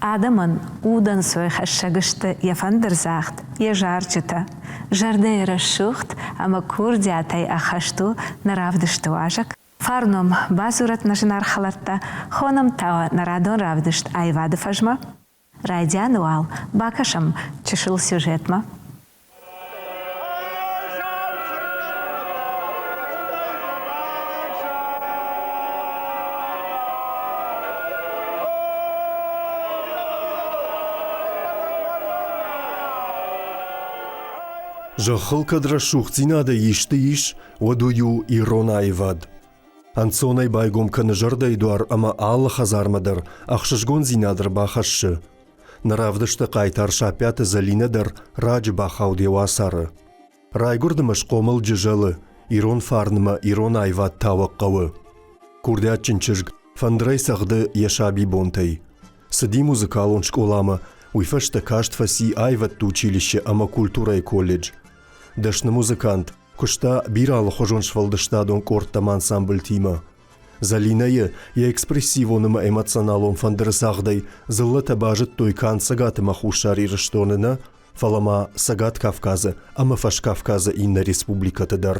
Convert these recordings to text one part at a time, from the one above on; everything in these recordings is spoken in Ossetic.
Адӕмӕн удӕнцой хӕссӕг сты йӕ фӕндырдзагъд, йӕ зарджытӕ. Зӕрдӕйы рӕсугъд ӕмӕ курдиатӕй ӕххӕст у нӕ равдысты уазӕг. Фарном бадзурӕт нӕ зынаргъ хӕлӕрттӕ, хонӕм та нӕ радон равдыст аивады фӕзмӕ. Райдианы уал бакӕсӕм чысыл сюжетмӕ. Зӕххыл кӕд рӕсугъддзинадӕй исты ис, уӕд уый у ирон аивад. Ӕнцонӕй байгом кӕны зӕрдӕйы дуар ӕмӕ алы хӕдзармӕ дӕр ӕхсызгондзинад ӕрбахӕссы. Нӕ равдысты хъайтар Саппиаты Зӕлинӕ дӕр раджы бахауд йӕ уацары. Райгуырд ӕмӕ схъомыл Джызӕлы, ирон фарнмӕ ирон аивад тауӕг хъӕуы. Курдиатджын чызг фӕндырӕй цӕгъды йӕ сабибонтӕй. Цыди музыкалон скъоламӕ, уый фӕстӕ каст фӕци аивӕдты училище ӕмӕ культурӕйы колледж. Дӕсны музыкант, куыста бирӕ алыхуызон сфӕлдыстадон къордтӕм ансамблтимӕ. Зӕлинӕйы йӕ экспрессивон ӕмӕ эмоционалон фӕндыры цагъдӕй дзыллӕтӕ базыдтой канд Цӕгат ӕмӕ Хуссар Ирыстоны нӕ, фӕлӕ ма Цӕгат Кавказы ӕмӕ Фӕскавказы иннӕ республикӕты дӕр.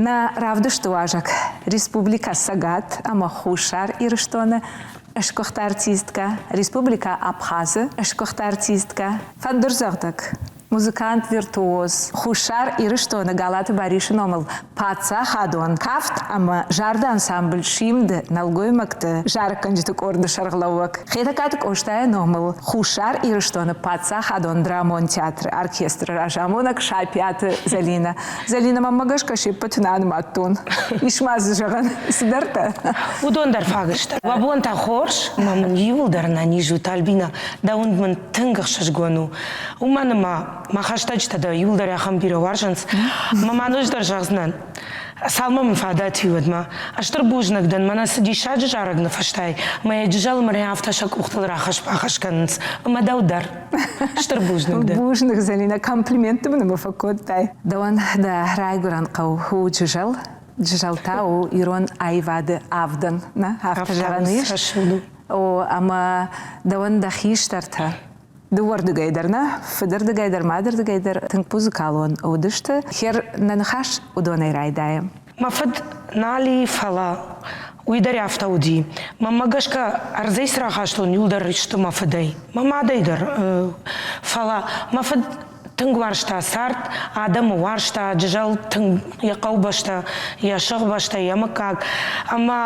Нӕ равдысты уазӕг Республикӕ Цӕгат ӕмӕ Хуссар Ирыстоны сгуыхт артисткӕ, Республикӕ Абхазы сгуыхт артисткӕ, фӕндырдзӕгъдӕг, музыкант-виртуоз, Хуссар Ирыстоны Галаты Барисы номыл паддзахадон кафт ӕмӕ зарды ансамбль «Симд» нӕлгоймӕгты зарӕггӕнджыты къорды сӕргълӕууӕг Хетӕгкаты Къостайы номыл Хуссар Ирыстоны паддзахадон драмон театры оркестры разамонӕг Сапиаты Зӕлинӕ. Зӕлинӕ, мӕнмӕ гӕсгӕ се ппӕты нӕ анымадтон. Ис ма дзы зӕгъӕн цыдӕртӕ. Уыдон дӕр фаг сты. Уӕ бонтӕ хорз, ӕмӕ мын иууылдӕр ӕнӕниз ут, Альбина. Дӕ уынд мын тынг ӕхсызгон у. Уымӕн ӕмӕ мӕ хӕстӕджытӕ дӕр иууылдӕр ахӕм бирӕ уарзынц. Ӕмӕ ма ноджыдӕр зӕгъдзынӕн, цалынмӕ мын фадат и, уӕдмӕ. Стыр бузныг дӕн, мӕнӕ цы диссаджы зарӕг ныффыстай, ӕмӕ йӕ Джызӕлы мырӕй афтӕ сӕ къухтыл рахӕсс-бахӕсс кӕнынц, ӕмӕ дӕу дӕр. Стыр бузныг дӕн. Бузныг, Зӕлинӕ, комплиментты мын ӕмӕ фӕкодтай. Дӕуӕн дӕ райгуырӕн хъӕу у Джызӕл. Джызӕл та у ирон аивады авдӕн, нӕ? Афтӕ зӕгъӕн ис. О, ӕмӕ дӕуӕн дӕ хистӕртӕ дыууӕрдыгӕй дӕр нӕ, фыдырдыгӕй дӕр, мадырдыгӕй дӕр тынг музыкалон уыдысты. Хер нӕ ныхас уыдонӕй райдайӕм. Мӕ фыд нал и, фӕлӕ уый дӕр афтӕ уыди. Мӕнмӕ гӕсгӕ ӕрдзӕй цы рахастон, иуылдӕр сты мӕ фыдӕй, мӕ мадӕй дӕр. Фӕлӕ мӕ фыд тынг уарзта цард, адӕмы уарзта, Джызӕл тынг йӕ хъӕубӕстӕ, йӕ сыхбӕстӕ, йӕ мыггаг. Ӕмӕ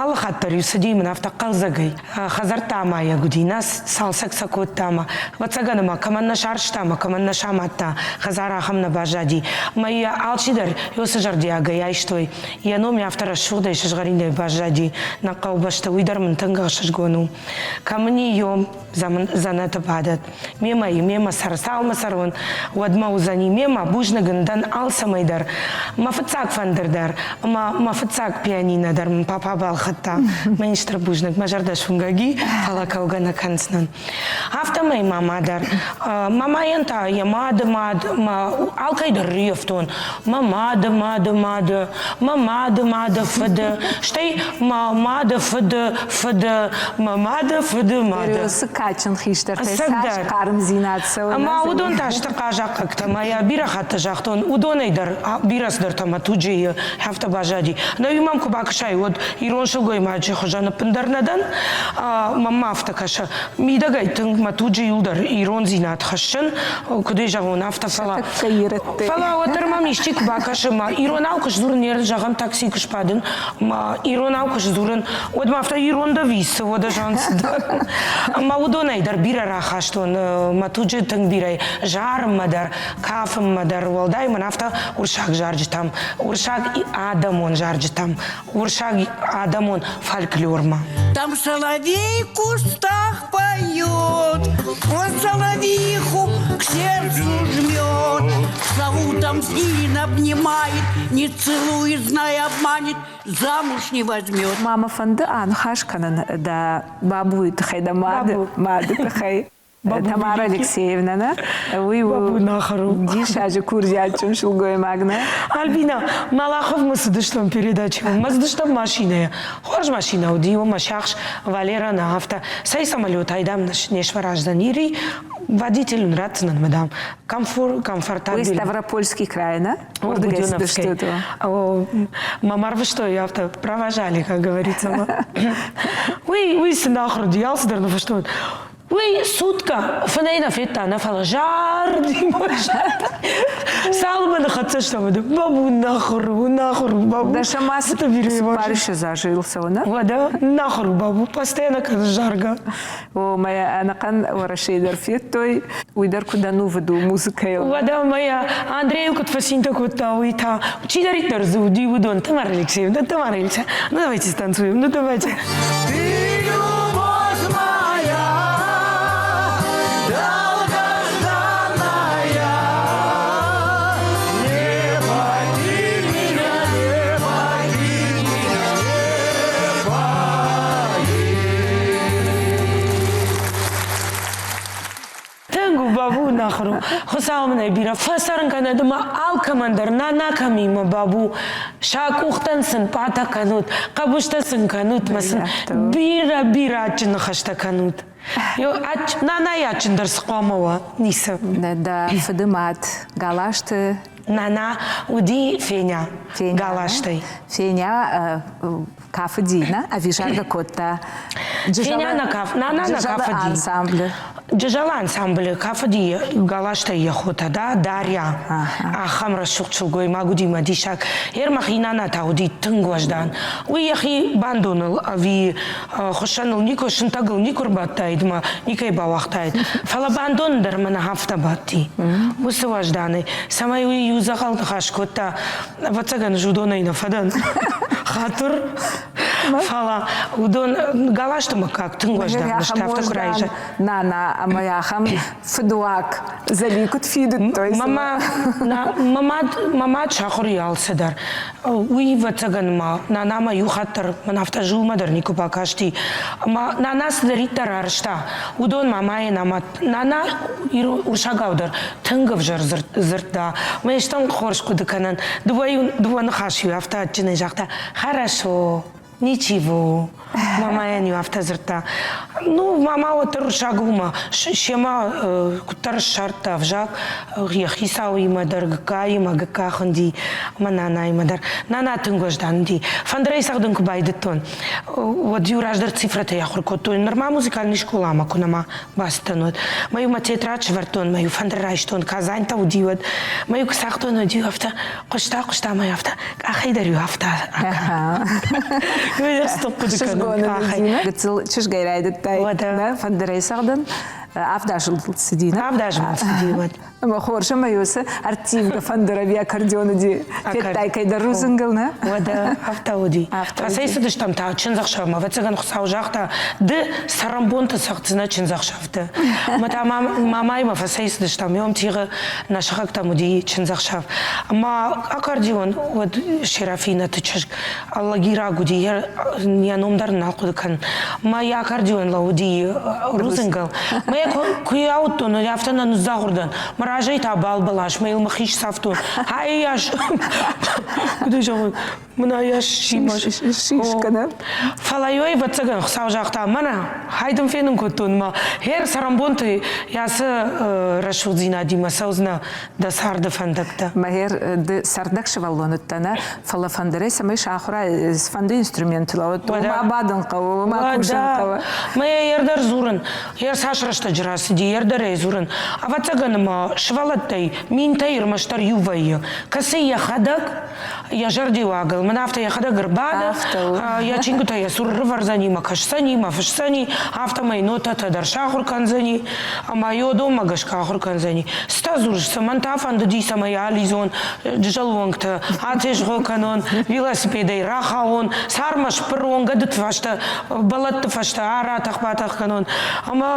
алы хатт дӕр-иу цыди мын афтӕ хъӕлдзӕгӕй. Хӕдзӕрттӕ амайӕг уыди, нӕ цалцӕг сӕ кодта ӕмӕ, ӕвӕццӕгӕн ӕмӕ кӕмӕн нӕ сарӕзта ӕмӕ кӕмӕн нӕ самадта, хӕдзар ахӕм нӕ баззади. Ӕмӕ йӕ алчидӕр уыцы зӕрдиагӕй айстой. Йӕ ном йӕ афтӕ рӕсугъдӕй сызгъӕринӕй баззади нӕ хъӕубӕсты, уый дӕр мын тынг ӕхсызгон у. Кӕм ын и дзӕнӕты бадӕт. Мемӕ и, мемӕ цӕр, цалмӕ цӕрон, уӕдмӕ уыдзӕни мемӕ, бузныг ын дӕн алцӕмӕй дӕр. Мӕ фыццаг фӕндыр дӕр ӕмӕ мӕ фыццаг пианино дӕр мын папа балхӕдта. Мӕн стыр бузныг, мӕ зӕрдӕ суынгӕг и, фӕлӕ кӕугӕ нӕ кӕндзынӕн. Афтӕмӕй мама дӕр. Мамайӕн та йӕ мады мад, мӕ алкӕй дӕр рийӕфтон. Мӕ мады мады мады, мӕ мады мады фыды, стӕй мӕ мады фыды фыды, мӕ мады фыды мады. Цы кадджын хистӕртӕй цас хъармдзинад цӕуы. Ӕмӕ уыдон та сты хъазахъхъӕгтӕ, мӕ йӕ бирӕ хатты загътон, уыдонӕй дӕр бирӕ цыдӕртӕ мӕ туджы афтӕ баззади. Нӕ уый мӕм куы бакӕсай, уӕд ирон сылгоймаджы хуызӕн ӕппындӕр нӕ дӕн. Мӕнмӕ афтӕ кӕсы. Мидӕгӕй тынг мӕ туджы иуылдӕр ирондзинад хӕссын, куыд ӕй зӕгъон, афтӕ, фӕлӕ фӕлӕ уӕддӕр мӕм исчи куы бакӕсы, мӕ иронау куы сдзурын, не зӕгъӕм, такси куы сбадын, мӕ иронау куы сдзурын, уӕд мӕ афтӕ ирон дӕ висы, уӕдӕ зӕгъын цыдӕр. Ӕмӕ уыдонӕй дӕр бирӕ рахастон, мӕ туджы тынг бирӕ. Зард. Зарынмӕ дӕр, кафынмӕ дӕр, уӕлдай мын афтӕ уырыссаг зарджытӕм, уырыссаг адӕмон зарджытӕм, уырыссаг адӕмон фольклормӕ. Там соловей в кустах поет, он соловьиху к сердцу жмет, Сову там сильно обнимает, не целует, зная, обманет, замуж не возьмет. Мама фӕнды аныхас кӕнын дӕ бабуйы тыххӕй, дӕ мады, мады тыххӕй. Тамара Алексеевна, нӕ? Уый у диссаджы курдиатджын сылгоймаг, нӕ? Альбина, Малаховмӕ цыдыстӕм передачӕмӕ, мӕ цыдыстӕм машинӕйӕ. Хорз машинӕ уыди, уым мӕ сиахс Валера нӕ афтӕ. Цӕй самолетӕй, дам, не сфӕраздзӕн Ири, водитель ын ратдзынӕн, мадам. Комфор, комфортабель. Вы Ставропольский край, нӕ? Уырдыгӕй цыдыстут? Мӕм ӕрвыстой афтӕ, провожали, как говорится. Уый, уый сын ахуыр уыди, алцыдӕр ныффыстон. Уый сутка фынӕй нӕ федта, нӕ фӕлӕ зардимӕ Цалынмӕ ныхӕццӕ стӕм, бабу нахуыр у, нахуыр у, бабу. Да сама цыппарыссӕдз азы йыл цӕуы, нӕ? Уӕдӕ нахуыр у, бабу, постоянно кӕны заргӕ. О, мӕ ӕнӕхъӕн Уӕрӕсейы дӕр федтой, уый дӕр куыд ӕнувыд у музыкӕйыл. Уӕдӕ мӕ Андрейыл куыд фӕцинтӕ кодта, уый та чидӕриддӕр дзы уыди, уыдон Тамара Алексеевна, Тамара Алексеевна, ну давайте станцуем, ну давайте. Ты любовь моя, долгожданная, не покинь меня, не покинь меня, не покинь. Тынг у бабу нахуыр у. Хуыцау мын ӕй бирӕ фӕцӕрын кӕнӕд ӕмӕ алкӕмӕн дӕр нана кӕм и мӕ бабу, сӕ къухтӕн сын пъатӕ кӕнут, хъӕбыстӕ сын кӕнут мӕ сын бирӕ-бирӕ адджын ныхӕстӕ кӕнут. Нанайы адджындӕр цы хъуамӕ уа? Ницы. Дӕ фыды мад Галазты Нана уыди Феня, Галазтӕй. Феня кафыди, нӕ? Ӕви заргӕ кодта? Феня нӕ каф, Нана нӕ кафыди. ансамблы. Джызӕлы ансамблы кафыди Галазтӕй йӕ хотӕ, да, Дарья. Ахӕм рӕсугъд сылгоймаг уыди мӕ диссаг. Ер мӕхи нана та уыди тынг уӕздан. Уый йӕхи бандоныл ӕви хуыссӕныл никуы, сынтӕгыл никуы рбадтаид мӕ никӕй бауагътаид. Фӕлӕ бандоны дӕр мӕнӕ афтӕ бадти. Уыцы уӕзданӕй, цӕмӕй уый иу дзӕгъӕл ныхас кодта, ӕвӕццӕгӕн ӕз уыдонӕй нӕ фӕдӕн. Хатыр. Фӕлӕ уыдон галасты мыггаг тынг уӕздан сты, афтӕ куы райза. Нана ӕмӕ ахӕм фыдуаг Зӕли куыд фидыдтой? Мӕ мад сахуыр и алцыдӕр. Уый, ӕвӕццӕгӕн ма нанамӕ иу хатт дӕр мӕн афтӕ зулмӕ дӕр никуы бакасти. Ӕмӕ нана цыдӕриддӕр арӕзта, уыдон мамайӕн ӕмӕ нана урсагау дӕр тынг ӕвзӕр дзырдта. Мӕ стӕм хорз хъуыды кӕнӕн. Дыууӕ ныхасы-иу афтӕ адджынӕй загъта: «Хорошо, Ничего. Мамайӕн-иу афтӕ дзырдта. Ну, мама уӕддӕр уырыссаг у ма семӕ куыддӕр ссардта ӕвзаг йӕ хицауимӕ дӕр, гыккаимӕ, гыкка хуынди ӕмӕ нанаимӕ дӕр. Нана тынг уӕздан уыди. Фӕндырӕй цӕгъдын куы байдыдтон, уӕд-иу раздӕр цифрӕтӕй ахуыр кодтой. Нырма музыкальный скъоламӕ куы нӕма бацыдтӕн, уӕд. Мӕ-иу мӕ тетрад сӕвӕрдтон, мӕ-иу фӕндыр райстон, Казань-та уыди уӕд. Мӕ-иу куы цагътон, уӕд-иу афтӕ хъуыста, хъуыста мӕ афтӕ, къахӕй дӕр-иу афтӕ хъуыды кӕнын къахӕй. Гыццыл чызгӕй райдыдтай фӕндырӕй цӕгъдын. Авдазыл цыди, нӕ? Авдазыл цыди уӕд. Ӕмӕ хорз ӕмӕ уыцы ӕрттивгӕ фӕндыр ӕви аккордеон уыди. Федтай кӕйдӕр рудзынгыл, нӕ? Уӕдӕ афтӕ уыди. Фӕцӕйцыдыстӕм та чындзӕхсӕвмӕ. Ӕвӕццӕгӕн Хуыцау загъта, ды цӕрӕнбонты цӕгъддзынӕ чындзӕхсӕвты. Ӕмӕ та мамаимӕ фӕцӕйцыдыстӕм. Йом тигъы нӕ сыхӕгтӕм уыди чындзӕхсӕв. Ӕмӕ аккордеон уӕд Серафинӕты чызг Алагираг уыди, йӕ ном дӕр нал хъуыды кӕнын. Мӕ йӕ аккордеон лӕууыди рудзынгыл. Мӕ йӕ куы йӕ ауыдтон, афтӕ нӕ ныдздзагъуыр дӕн. Мӕ разӕй та бал бӕлас, мӕ йыл мӕхи сцавтон. Ай ас, куыд ӕй зӕгъон, мын ай ас Сискӕнӕ. Фӕлӕ йой, ӕвӕццӕгӕн, Хуыцау загъта, мӕнӕ, хай дын фенын кодтон мӕ хер цӕрӕнбонты ацы рӕсугъддзинадимӕ цӕудзынӕ дӕ царды фӕндӕгтӕ. Мӕгер ды цӕрдӕг сывӕллон уыдтӕ, нӕ, фӕлӕ фӕндырӕй цӕмӕй сахуырай цыфӕнды инструментыл, уымӕ бадын хъӕуы, уымӕ кусын хъӕуы. Мӕ йе дӕр дзурын, йе цас рӕстӕджы рацыди, йе дӕр ӕй дзурын. Ӕвӕццӕгӕн ма сывӕллӕттӕй минтӕй ӕрмӕстдӕр иу вӕййы, кӕцы йӕхӕдӕг. Йӕ зӕрдиуагыл мын афтӕ йӕхӕдӕг ӕрбады, йӕ чингуытӕ йӕ цур ӕрывӕрдзӕни, мӕ кӕсдзӕни, мӕ фысдзӕни, афтӕмӕй нотӕтӕ дӕр сахуыр кӕндзӕни ӕмӕ йодонмӕ гӕсгӕ ахуыр кӕндзӕни. Цытӕ дзурыс, цӕмӕн та фӕндыди, цӕмӕй алидзон, джызӕлуӕнгтӕ атезгъо кӕнон, велосипедӕй рахауон, цармӕ сбырон, гӕдыты фӕстӕ, бӕлӕтты фӕстӕ аратӕх-батӕх кӕнон. Ӕмӕ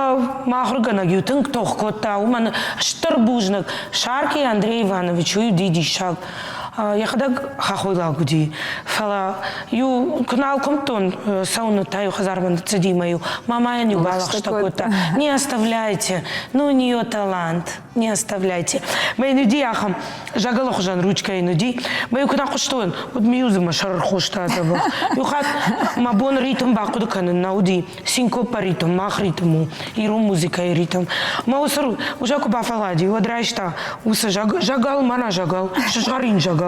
мӕ ахуыргӕнӕг-иу тынг тох кодта, уымӕн стыр бузныг. Сарки Андрей Иванович уый уыди диссаг. Йӕхӕдӕг хахойлаг уыди, фӕлӕ иу куы нал куымдтон цӕуыны та-иу хӕдзармӕ ныццыди мӕ-иу мамайӕн-иу балӕгъстӕ кодта, не оставляйте, ну у нее талант, не оставляйте. Мӕ йын уыди ахӕм зӕгӕлы хуызӕн ручкӕ йын уыди. Мӕ-иу куы нӕ хъуыстон, уӕд ме-иу дзы мӕ сӕр ӕрхоста дзӕбӕх. Иу хатт мӕ бон ритм бахъуыды кӕнын нӕ уыди. Синкопа ритм, мах ритм у, ирон музыкӕйы ритм. Мӕ уыцы уже куы бафӕллади, уӕд райста уыцы зӕгӕл, мӕнӕ зӕгӕл, сызгъӕрин зӕгӕл.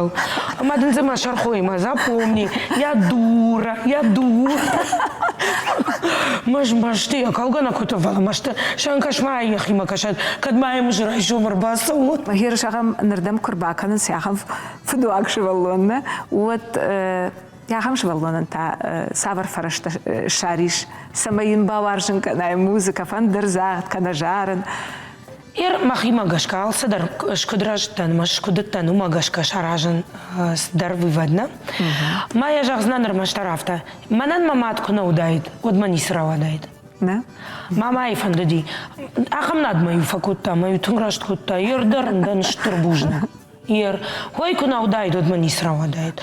Ӕмӕ дын дзы мӕ сӕр хойы, запомни, я дура, я дура. Мӕз мӕсты йӕ кӕлгӕ нӕ кодта, фӕлӕ мӕсты сӕнкӕс ма йӕхимӕ кӕсӕд, кӕд ма йӕм райсом ӕрбацӕуон. Гъер зӕгъӕм, нырдӕм куы рбакӕнынц ахӕм фыдуаг сывӕллонмӕ, уӕд Ахӕм сывӕллонӕн та цавӕр фӕрӕзтӕ ссарис, цӕмӕй йын бауарзын кӕнай музыкӕ, фӕндырдзагъд кӕнӕ зарын? Ер мӕхимӕ гӕсгӕ алцыдӕр скуыд рӕзтдӕн ӕмӕ скуыдыдтӕн, уымӕ гӕсгӕ саразын цыдӕр вывод нӕ. Ма йӕ зӕгъдзынӕн ӕрмӕстдӕр афтӕ. Мӕнӕн мӕ мад куы нӕ уыдаид, уӕд мӕ ницы рауадаид. Нӕ? Мамӕйы фӕндыди. Ахӕм над мӕ-иу фӕкодта, мӕ-иу тынг раст кодта. Ер дӕр ын дӕн стыр бузныг. Ер, хой куы нӕ уыдаид, уӕд мӕ ницы рауадаид.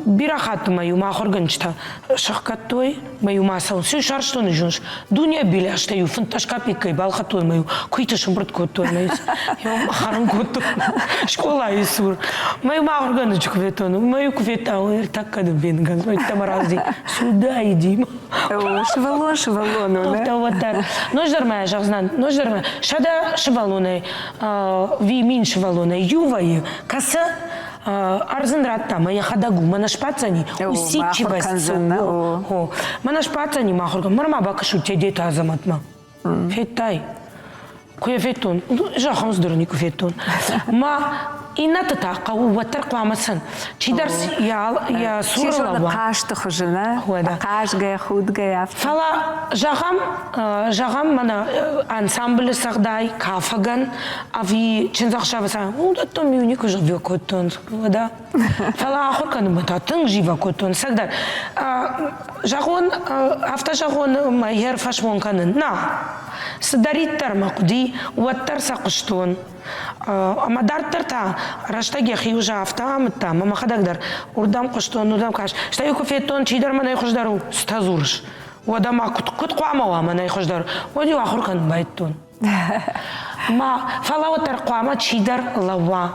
Бирӕ хатты мӕ-иу мӕ ахуыргӕнджытӕ сӕхгӕдтой, мӕ-иу ма цӕуын. Цы сарстон зоныс, дуне билӕстӕ-иу 15 капеккӕй балхӕдтой мӕ-иу куыйты сымбырд кодтой мӕ хӕрын кодтой скъолайы цур. Мӕ-иу мӕ ахуыргӕнӕджы куы федтон, мӕ-иу куы федта, ой, ӕртӕккӕ дын фенгӕн, ӕддӕмӕ рази, сюда иди. Сывӕллон сывӕллон у, нӕ? Уӕддӕр. Ноджыдӕр ма зӕгъдзынӕн, ноджыдӕр ма 100 сывӕллонӕй мин сывӕллонӕй иу вӕййы, кӕцы ӕрдз ын радта, мӕ йӕхӕдӕг у, мӕнӕ сбаддзӕни, усидчивость о, мӕнӕ сбаддзӕни мӕ ахуыргӕнӕг, мӕ ма бакӕсут Тедеты Азӕмӕтмӕ. Федтай? Куы йӕ федтон, зӕххон дӕр никуы федтон. Ма иннӕты та хъӕуы уӕддӕр хъуамӕ сын чидӕр йӕ цуры лӕууа. Хъазты хуызы, нӕ? Хъазгӕ, худгӕ, афтӕ. Фӕлӕ зӕгъӕм, зӕгъӕм, мӕнӕ ансамблы цӕгъдай, кафӕгӕн ӕви чындзӕхсӕвы цӕгъдай, уыдӕттӕм иу никуы зивӕг кодтон, уӕдӕ. Фӕлӕ ахуыр кӕнынмӕ та тынг зивӕг кодтон, цӕгдӕр. Зӕгъон, афтӕ зӕгъон, мӕ йе рфӕсмон кӕнын. Нӕ, цыдӕриддӕр мӕ хъуыди, уӕддӕр сӕ хъуыстон. Ӕмӕ дарддӕр та рӕстӕг йӕхи уже афтӕ амыдта, ӕмӕ мӕхӕдӕг дӕр уырдӕм хъуыстон, уырдӕм каст. Стӕй куы федтон, чидӕр мӕнӕй хуыздӕр у, цытӕ дзурыс? Уӕдӕ ма куыд хъуамӕ уа мӕнӕй хуыздӕр? Уӕд-иу ахуыр кӕнын байдыдтон. Ма, фӕлӕ уӕддӕр хъуамӕ чидӕр лӕууа.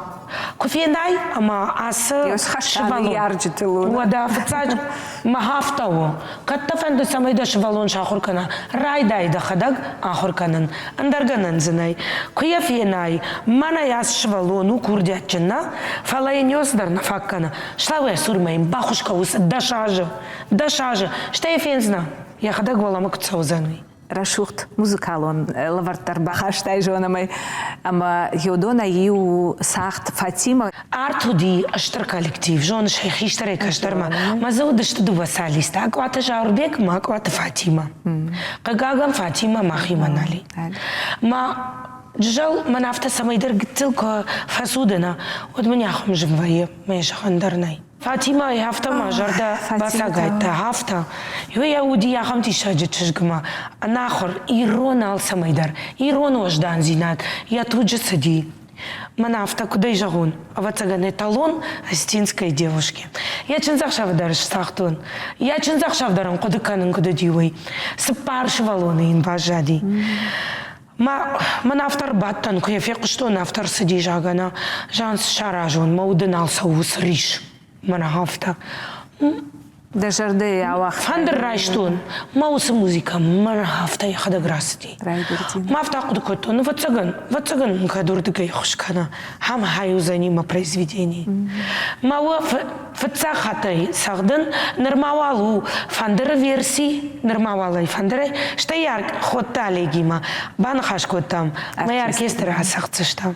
Куы фенай, ӕмӕ ацы сывӕллон... Уӕдӕ фыццаджы мӕ афтӕ у. Кӕд дӕ фӕнды, цӕмӕй дӕ сывӕллон сахуыр кӕна, райдай дӕхӕдӕг ахуыр кӕнын. Ӕндӕр гӕнӕн дзы нӕй. Куы йӕ фенай, мӕнӕй ацы сывӕллон у курдиатджын нӕ, фӕлӕ йын ёс дӕр нӕ фаг кӕны. Слӕууӕ цурмӕ йын баххуыс кӕ уыцы 10 азы. 10 азы. Стӕй йӕ фендзынӕ, йӕхӕдӕг уӕлӕмӕ куыд цӕудзӕн, уый. Рӕсугъд музыкалон лӕвӕрттӕ ӕрбахастай зонӕмӕй ӕмӕ Йодонӕй иу у цагъд Фатима. Арт уыди стыр коллектив, зоныс ӕй, хистӕрӕй кӕстӕрмӕ. Мӕ дзы уыдысты дыууӕ солисты, Акъуаты Зауырбег ӕмӕ Акъуаты Фатимӕ. Хъыгагӕн, Фатимӕ махимӕ нал и. Мӕ Джызӕл мӕн афтӕ цӕмӕйдӕр гыццыл куы фӕцуды, нӕ, уӕд мын ахӕм зын вӕййы, мӕ зӕгъӕн дӕр нӕй. Фатимӕ афтӕ мӕ зӕрдӕ бацагайдта, афтӕ. Йӕ уыди ахӕм диссаджы чызгмӕ, ӕнахуыр, ирон алцӕмӕй дӕр, ирон уӕздандзинад йӕ туджы цыди. Мӕн афтӕ куыдӕй зӕгъон, ӕвӕццӕгӕн, эталон осетинской девушки. Йӕ чындзӕхсӕвы дӕр сцагътон. Йӕ чындзӕхсӕв дӕр ын хъуыды кӕнын куыд уыди, уый. Цыппар сывӕллоны йын баззади. Мӕ, мӕн афтӕ ӕрбадтӕн, куы йӕ фехъуыстон, афтӕ ӕрцыди, зӕгъгӕ, нӕ, зӕгъын, цы саразон, мӕ уды нал цӕуы уыцы рис. Мӕнӕ афтӕ. Дӕ зӕрдӕйы ауагъта. Фӕндыр райстон, мӕ уыцы музыкӕ мӕнӕ афтӕ йӕхӕдӕг рацыди. Райгуырди. Мӕ афтӕ ахъуыды кодтон, ӕвӕццӕгӕн, ӕвӕццӕгӕн мын кӕд уырдыгӕй ӕххуыс кӕна, ахӕм хай уыдзӕни мӕ произведенийы. Мӕ фыццаг хаттӕй цӕгъдын, нырма уал у фӕндыры верси, нырма уал ӕй фӕндырӕй, стӕй Ходты Олегимӕ баныхас кодтам, мӕ оркестры ацӕгъддзыстӕм.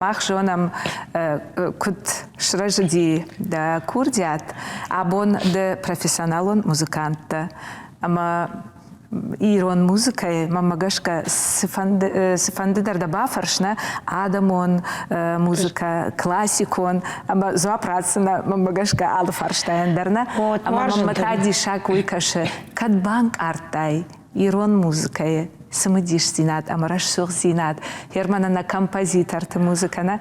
Мах зонӕм, куыд сырӕзыди дӕ курдиат. Абон ды профессионалон музыкант дӕ ӕмӕ ирон музыкӕйы, мӕнмӕ гӕсгӕ, цыфӕнды дӕр дӕ бафӕрс, нӕ адӕмон музыкӕ, классикон, ӕмӕ дзуапп ратдзынӕ, мӕнмӕ гӕсгӕ, алы фарстайӕн дӕр, нӕ? Ӕмӕ мӕнмӕ та диссаг уый кӕсы, кӕд банкъардтай ирон музыкӕйы цымыдисдзинад ӕмӕ рӕсугъддзинад, Германы нӕ композиторты музыкӕ нӕ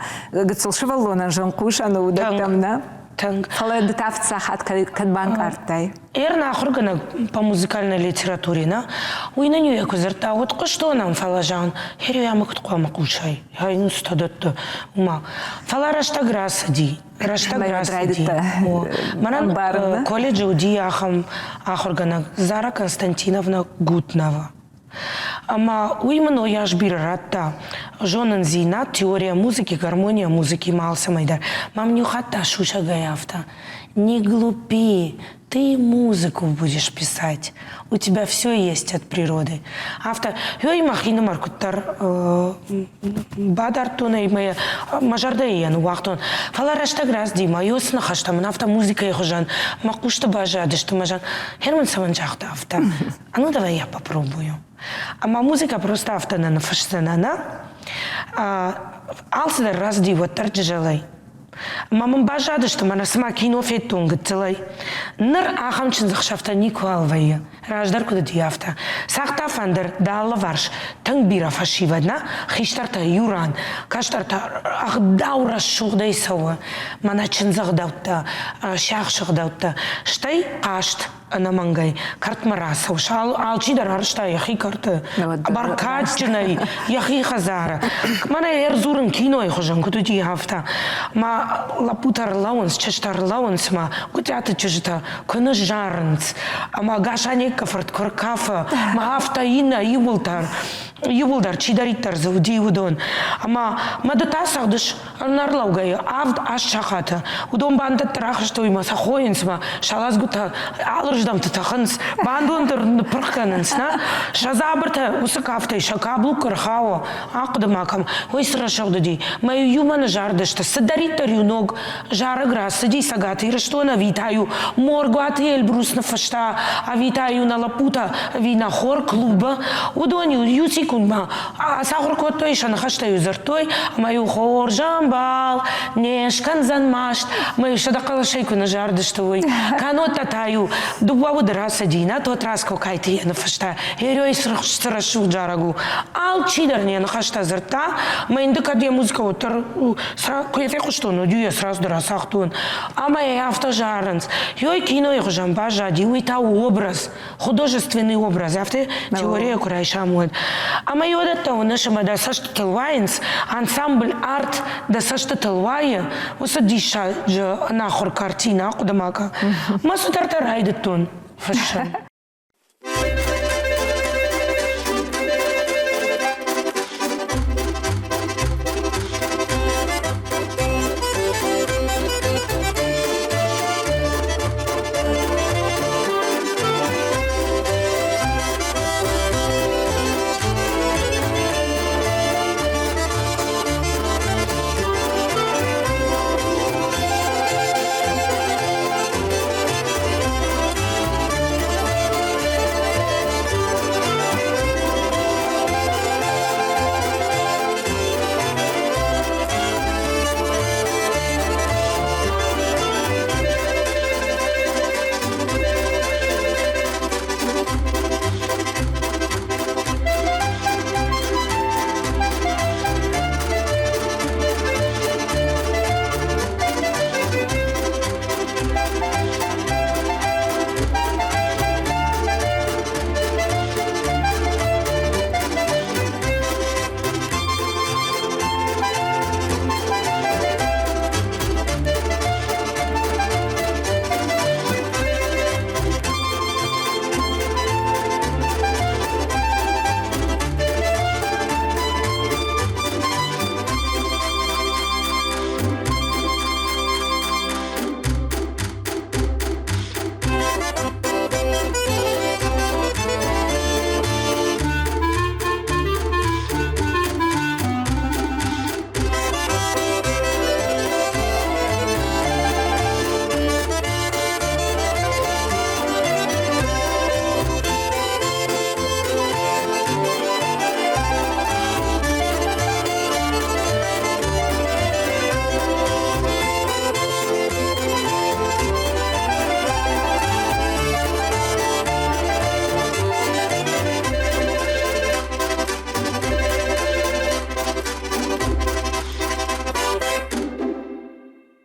гыццыл сывӕллонӕн зын хъусӕн у уыдӕттӕм, нӕ? Тынг. Фӕлӕ ды та фыццаг хатт кӕд банкъардтай? Эрн ахуыргӕнӕг по музыкальной литературе, нӕ? Уый нын иу куы дзырдта, уӕд хъуыстон ӕм, фӕлӕ зӕгъын, хер ӕмӕ куыд хъуамӕ хъусай, ай цытӕ дӕтты, уымӕ. Фӕлӕ рӕстӕг рацыди, рӕстӕг рацыди. Мӕнӕн колледжы уыди ахӕм ахуыргӕнӕг Зара Константиновна Гутнова. Ӕмӕ уый мын уыйас бирӕ радта зонындзинад, теория музыки, гармония музыки ма алцӕмӕй дӕр. Мӕм иу хатт та сусӕгӕй афтӕ: Не глупи, ты музыку будешь писать, у тебя все есть от природы. Афтӕ, ёй мӕхинымӕр куыддӕр бадардтон ӕй мӕ мӕ зӕрдӕйы йӕ ныууагътон. Фӕлӕ рӕстӕг рацыди, мӕ ёс ныхӕстӕ мын афтӕ музыкӕйы хуызӕн мӕ хъусты баззадысты, мӕ зӕн, Герман цӕмӕн загъта афтӕ? А ну давай я попробую. Ӕмӕ музыкӕ просто афтӕ нӕ ныффысдзӕнӕ, нӕ? Алцыдӕр рацыди уӕддӕр джызӕлӕй. Ӕмӕ мын баззадысты, мӕнӕ цыма кино федтон гыццылӕй. Ныр ахӕм чындзӕхсӕвтӕ никуал вӕййы. Раздӕр куыд уыди, афтӕ. Цагъта фӕндыр дӕ алыварс тынг бирӕ фӕсивӕд, нӕ? Хистӕртӕ иу ран, кӕстӕртӕ ӕгъдау рӕсугъдӕй цӕуы. Мӕнӕ чындзӕгъдӕуттӕ, сиахсыгъдӕуттӕ, стӕй хъазт ӕнӕмӕнгӕй кӕртмӕ рацӕуыс. Алчидӕр арызта йӕхи кӕрты, бӕркадджынӕй йӕхи хӕдзары. Мӕнӕ ӕрдзурын кинойы хуызӕн куыд уыди, афтӕ. Ма лӕппутӕ ӕрлӕууынц, чызджытӕ ӕрлӕууынц, ма Гуытъиаты чызджытӕ куы ныззарынц, ӕмӕ Гасанекка фырт куы ркафы, ма афтӕ иннӕ иууылдӕр, иууылдӕр чидӕриддӕр дзы уыди, уыдон. Ӕмӕ мӕ ды та цӕгъдыс ӕнӕрлӕугӕйӕ 7-8 сахаты. Уыдон бандӕтты рахызтой мӕ сӕ хойынц мӕ сӕ лӕдзгуытӕ алырздӕмты тӕхынц, бандон дӕр ныппырх кӕнынц, нӕ? Сӕ дзабыртӕ уыцы кафтӕй сӕ каблук ӕрхауы, ахъуыды ма кӕм, ой, цы рӕсугъд уыди. Мӕ иумӕ ныззардысты, цыдӕриддӕр-иу ног зарӕг рацыди Цӕгат Ирыстоны ӕви та-иу Моргуаты Эльбрус ныффыста, ӕви та-иу нӕ лӕппутӕ, ӕви нӕ хор клубы, уыдон-иу иу секундмӕ ацахуыр кодтой, сӕ ныхӕстӕ-иу дзырдтой, ӕмӕ-иу хорз ӕмбал, не скӕндзӕн маст, ӕмӕ-иу сӕ хъӕлӕсӕй куы ныззардысты, уый. Кӕннод та-иу дыууӕ уды рацыди, нӕ Тотраз Кокайты йӕ ныффыста, Герой цы рӕсугъд зарӕг у. Алчидӕр йӕ ныхӕстӕ дзырдта, ӕмӕ йын ды кӕд йӕ музыкӕ уӕддӕр куы йӕ фехъуыстон, уӕд-иу йӕ сразу дӕр ацагътон. Ӕмӕ йӕ афтӕ зарынц. Ёй кинойы хуызӕн баззади, уый та образ, художественный образ, афтӕ теорийӕ куы райсӕм, уӕд. Ӕмӕ уыдӕттӕ уыныс ӕмӕ дӕ цӕстытыл уайынц, ансамбль арт дӕ цӕстытыл уайы, уыцы диссаджы ӕнахуыр картинӕ, ахъуыды ма кӕ. Мӕ цыдӕртӕ райдыдтон фыссын.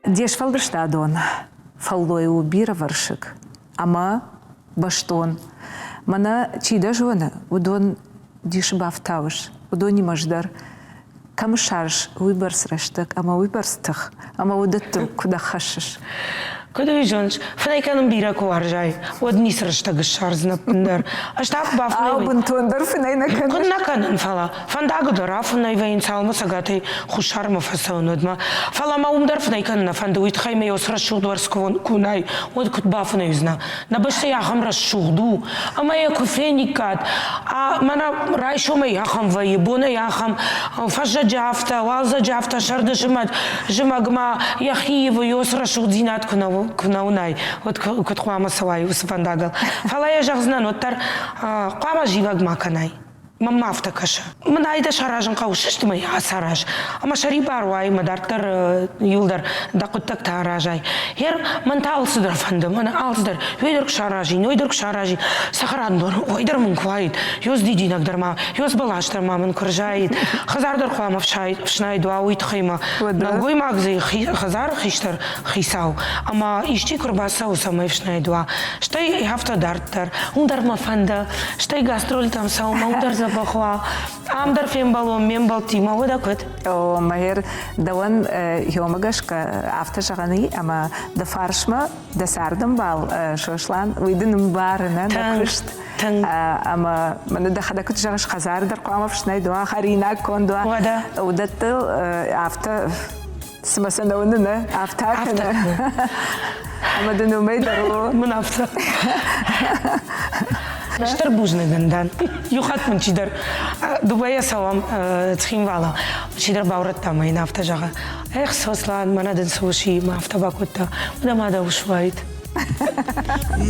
Де сфӕлдыстадон фӕллой у бирӕвӕрсыг ӕмӕ бӕстон. Мӕнӕ чи дӕ зоны, уыдон дисы бафтауыс, уыдонимӕ ӕз дӕр. Кӕм ссарыс уыйбӕрц рӕстӕг ӕмӕ уыйбӕрц тых, ӕмӕ уыдӕттыл куыд ӕххӕссыс? Куыд уый зоныс, фынӕй кӕнын бирӕ куы уарзай, уӕд ницы рӕстӕг ссардзынӕ ӕппындӕр. Ӕз та куы бафынӕй Ау, бынтондӕр фынӕй нӕ кӕныс? Куыд нӕ кӕнын, фӕлӕ фӕндагыл дӕр афынӕй вӕййын, цалынмӕ цӕгатӕй хуссармӕ фӕцӕуын, уӕдмӕ. Фӕлӕ мӕ уым дӕр фынӕй кӕнын нӕ фӕнды, уый тыххӕй мӕ уыцы рӕсугъд уӕрц куы уынай, уӕд куыд бафынӕй уыдзынӕ? Нӕ бӕстӕ ахӕм рӕсугъд у, ӕмӕ йӕ куы фениккат, мӕнӕ райсомӕй ахӕм вӕййы, бонӕй ахӕм, фӕззӕджы афтӕ, уалдзӕджы афтӕ, сӕрды зымӕг, зымӕгмӕ йӕхи ивы, уыцы рӕсугъддзинад куы нӕ уынай, уӕд куыд хъуамӕ цӕуай уыцы фӕндагыл. Фӕлӕ йӕ зӕгъдзынӕн, уӕддӕр хъуамӕ зивӕг ма кӕнай. Мӕнмӕ афтӕ кӕсы. Мын ай дӕ саразын хъӕуы, сыст мӕ ацараз. Ӕмӕ сӕрибар уай, мӕ дарддӕр иуылдӕр дӕ хъуыддӕгтӕ аразай. Гъер мӕн та алцыдӕр фӕнды, мӕн алцыдӕр. Уый дӕр куы саразин, уый дӕр куы саразин. Цӕхӕрадон, уый дӕр мын куы уаид. Ёз дидинӕг дӕр ма, ёз бӕлас дӕр ма мын куы рзаид. Хӕдзар дӕр хъуамӕ ӕфснайд уа, уый тыххӕй ма. Нӕлгоймаг дзы хӕдзары хистӕр хицау. Ӕмӕ исчи куы рбацӕуы, цӕмӕй ӕфснайд уа. Стӕй афтӕ дарддӕр. Уым дӕр мӕ фӕнды. Стӕй гастрольтӕм цӕуын, уым дӕр дзӕбӕх уа. Ам дӕр фембӕлон ме мбӕлттимӕ, уӕдӕ куыд? О, Мӕгӕр, дӕуӕн ёмӕ гӕсгӕ афтӕ зӕгъӕн и, ӕмӕ дӕ фарсмӕ дӕ цардӕмбал Сослан, уый дын ӕмбары нӕ дӕ куыст. Ӕмӕ мӕнӕ дӕхӕдӕг куыд зӕгъыс, хӕдзар дӕр хъуамӕ фснайд уа, хӕринаг конд уа. Уӕдӕ. Уыдӕттыл афтӕ Цымӕ сӕ нӕ уыны, нӕ? Афтӕ кӕны. Ӕмӕ дын уымӕй дӕр у. Мын афтӕ. Стыр бузныг ын дӕн. Иу хатт мын чидӕр дыууӕйӕ цӕуӕм Цхинвалы. Чидӕр баурӕдта мӕ йын афтӕ зӕгъы: Эх, Сослан, мӕнӕ дын цы ус и, мӕ афтӕ бакодта. Уӕдӕ ма дӕ ус уаид.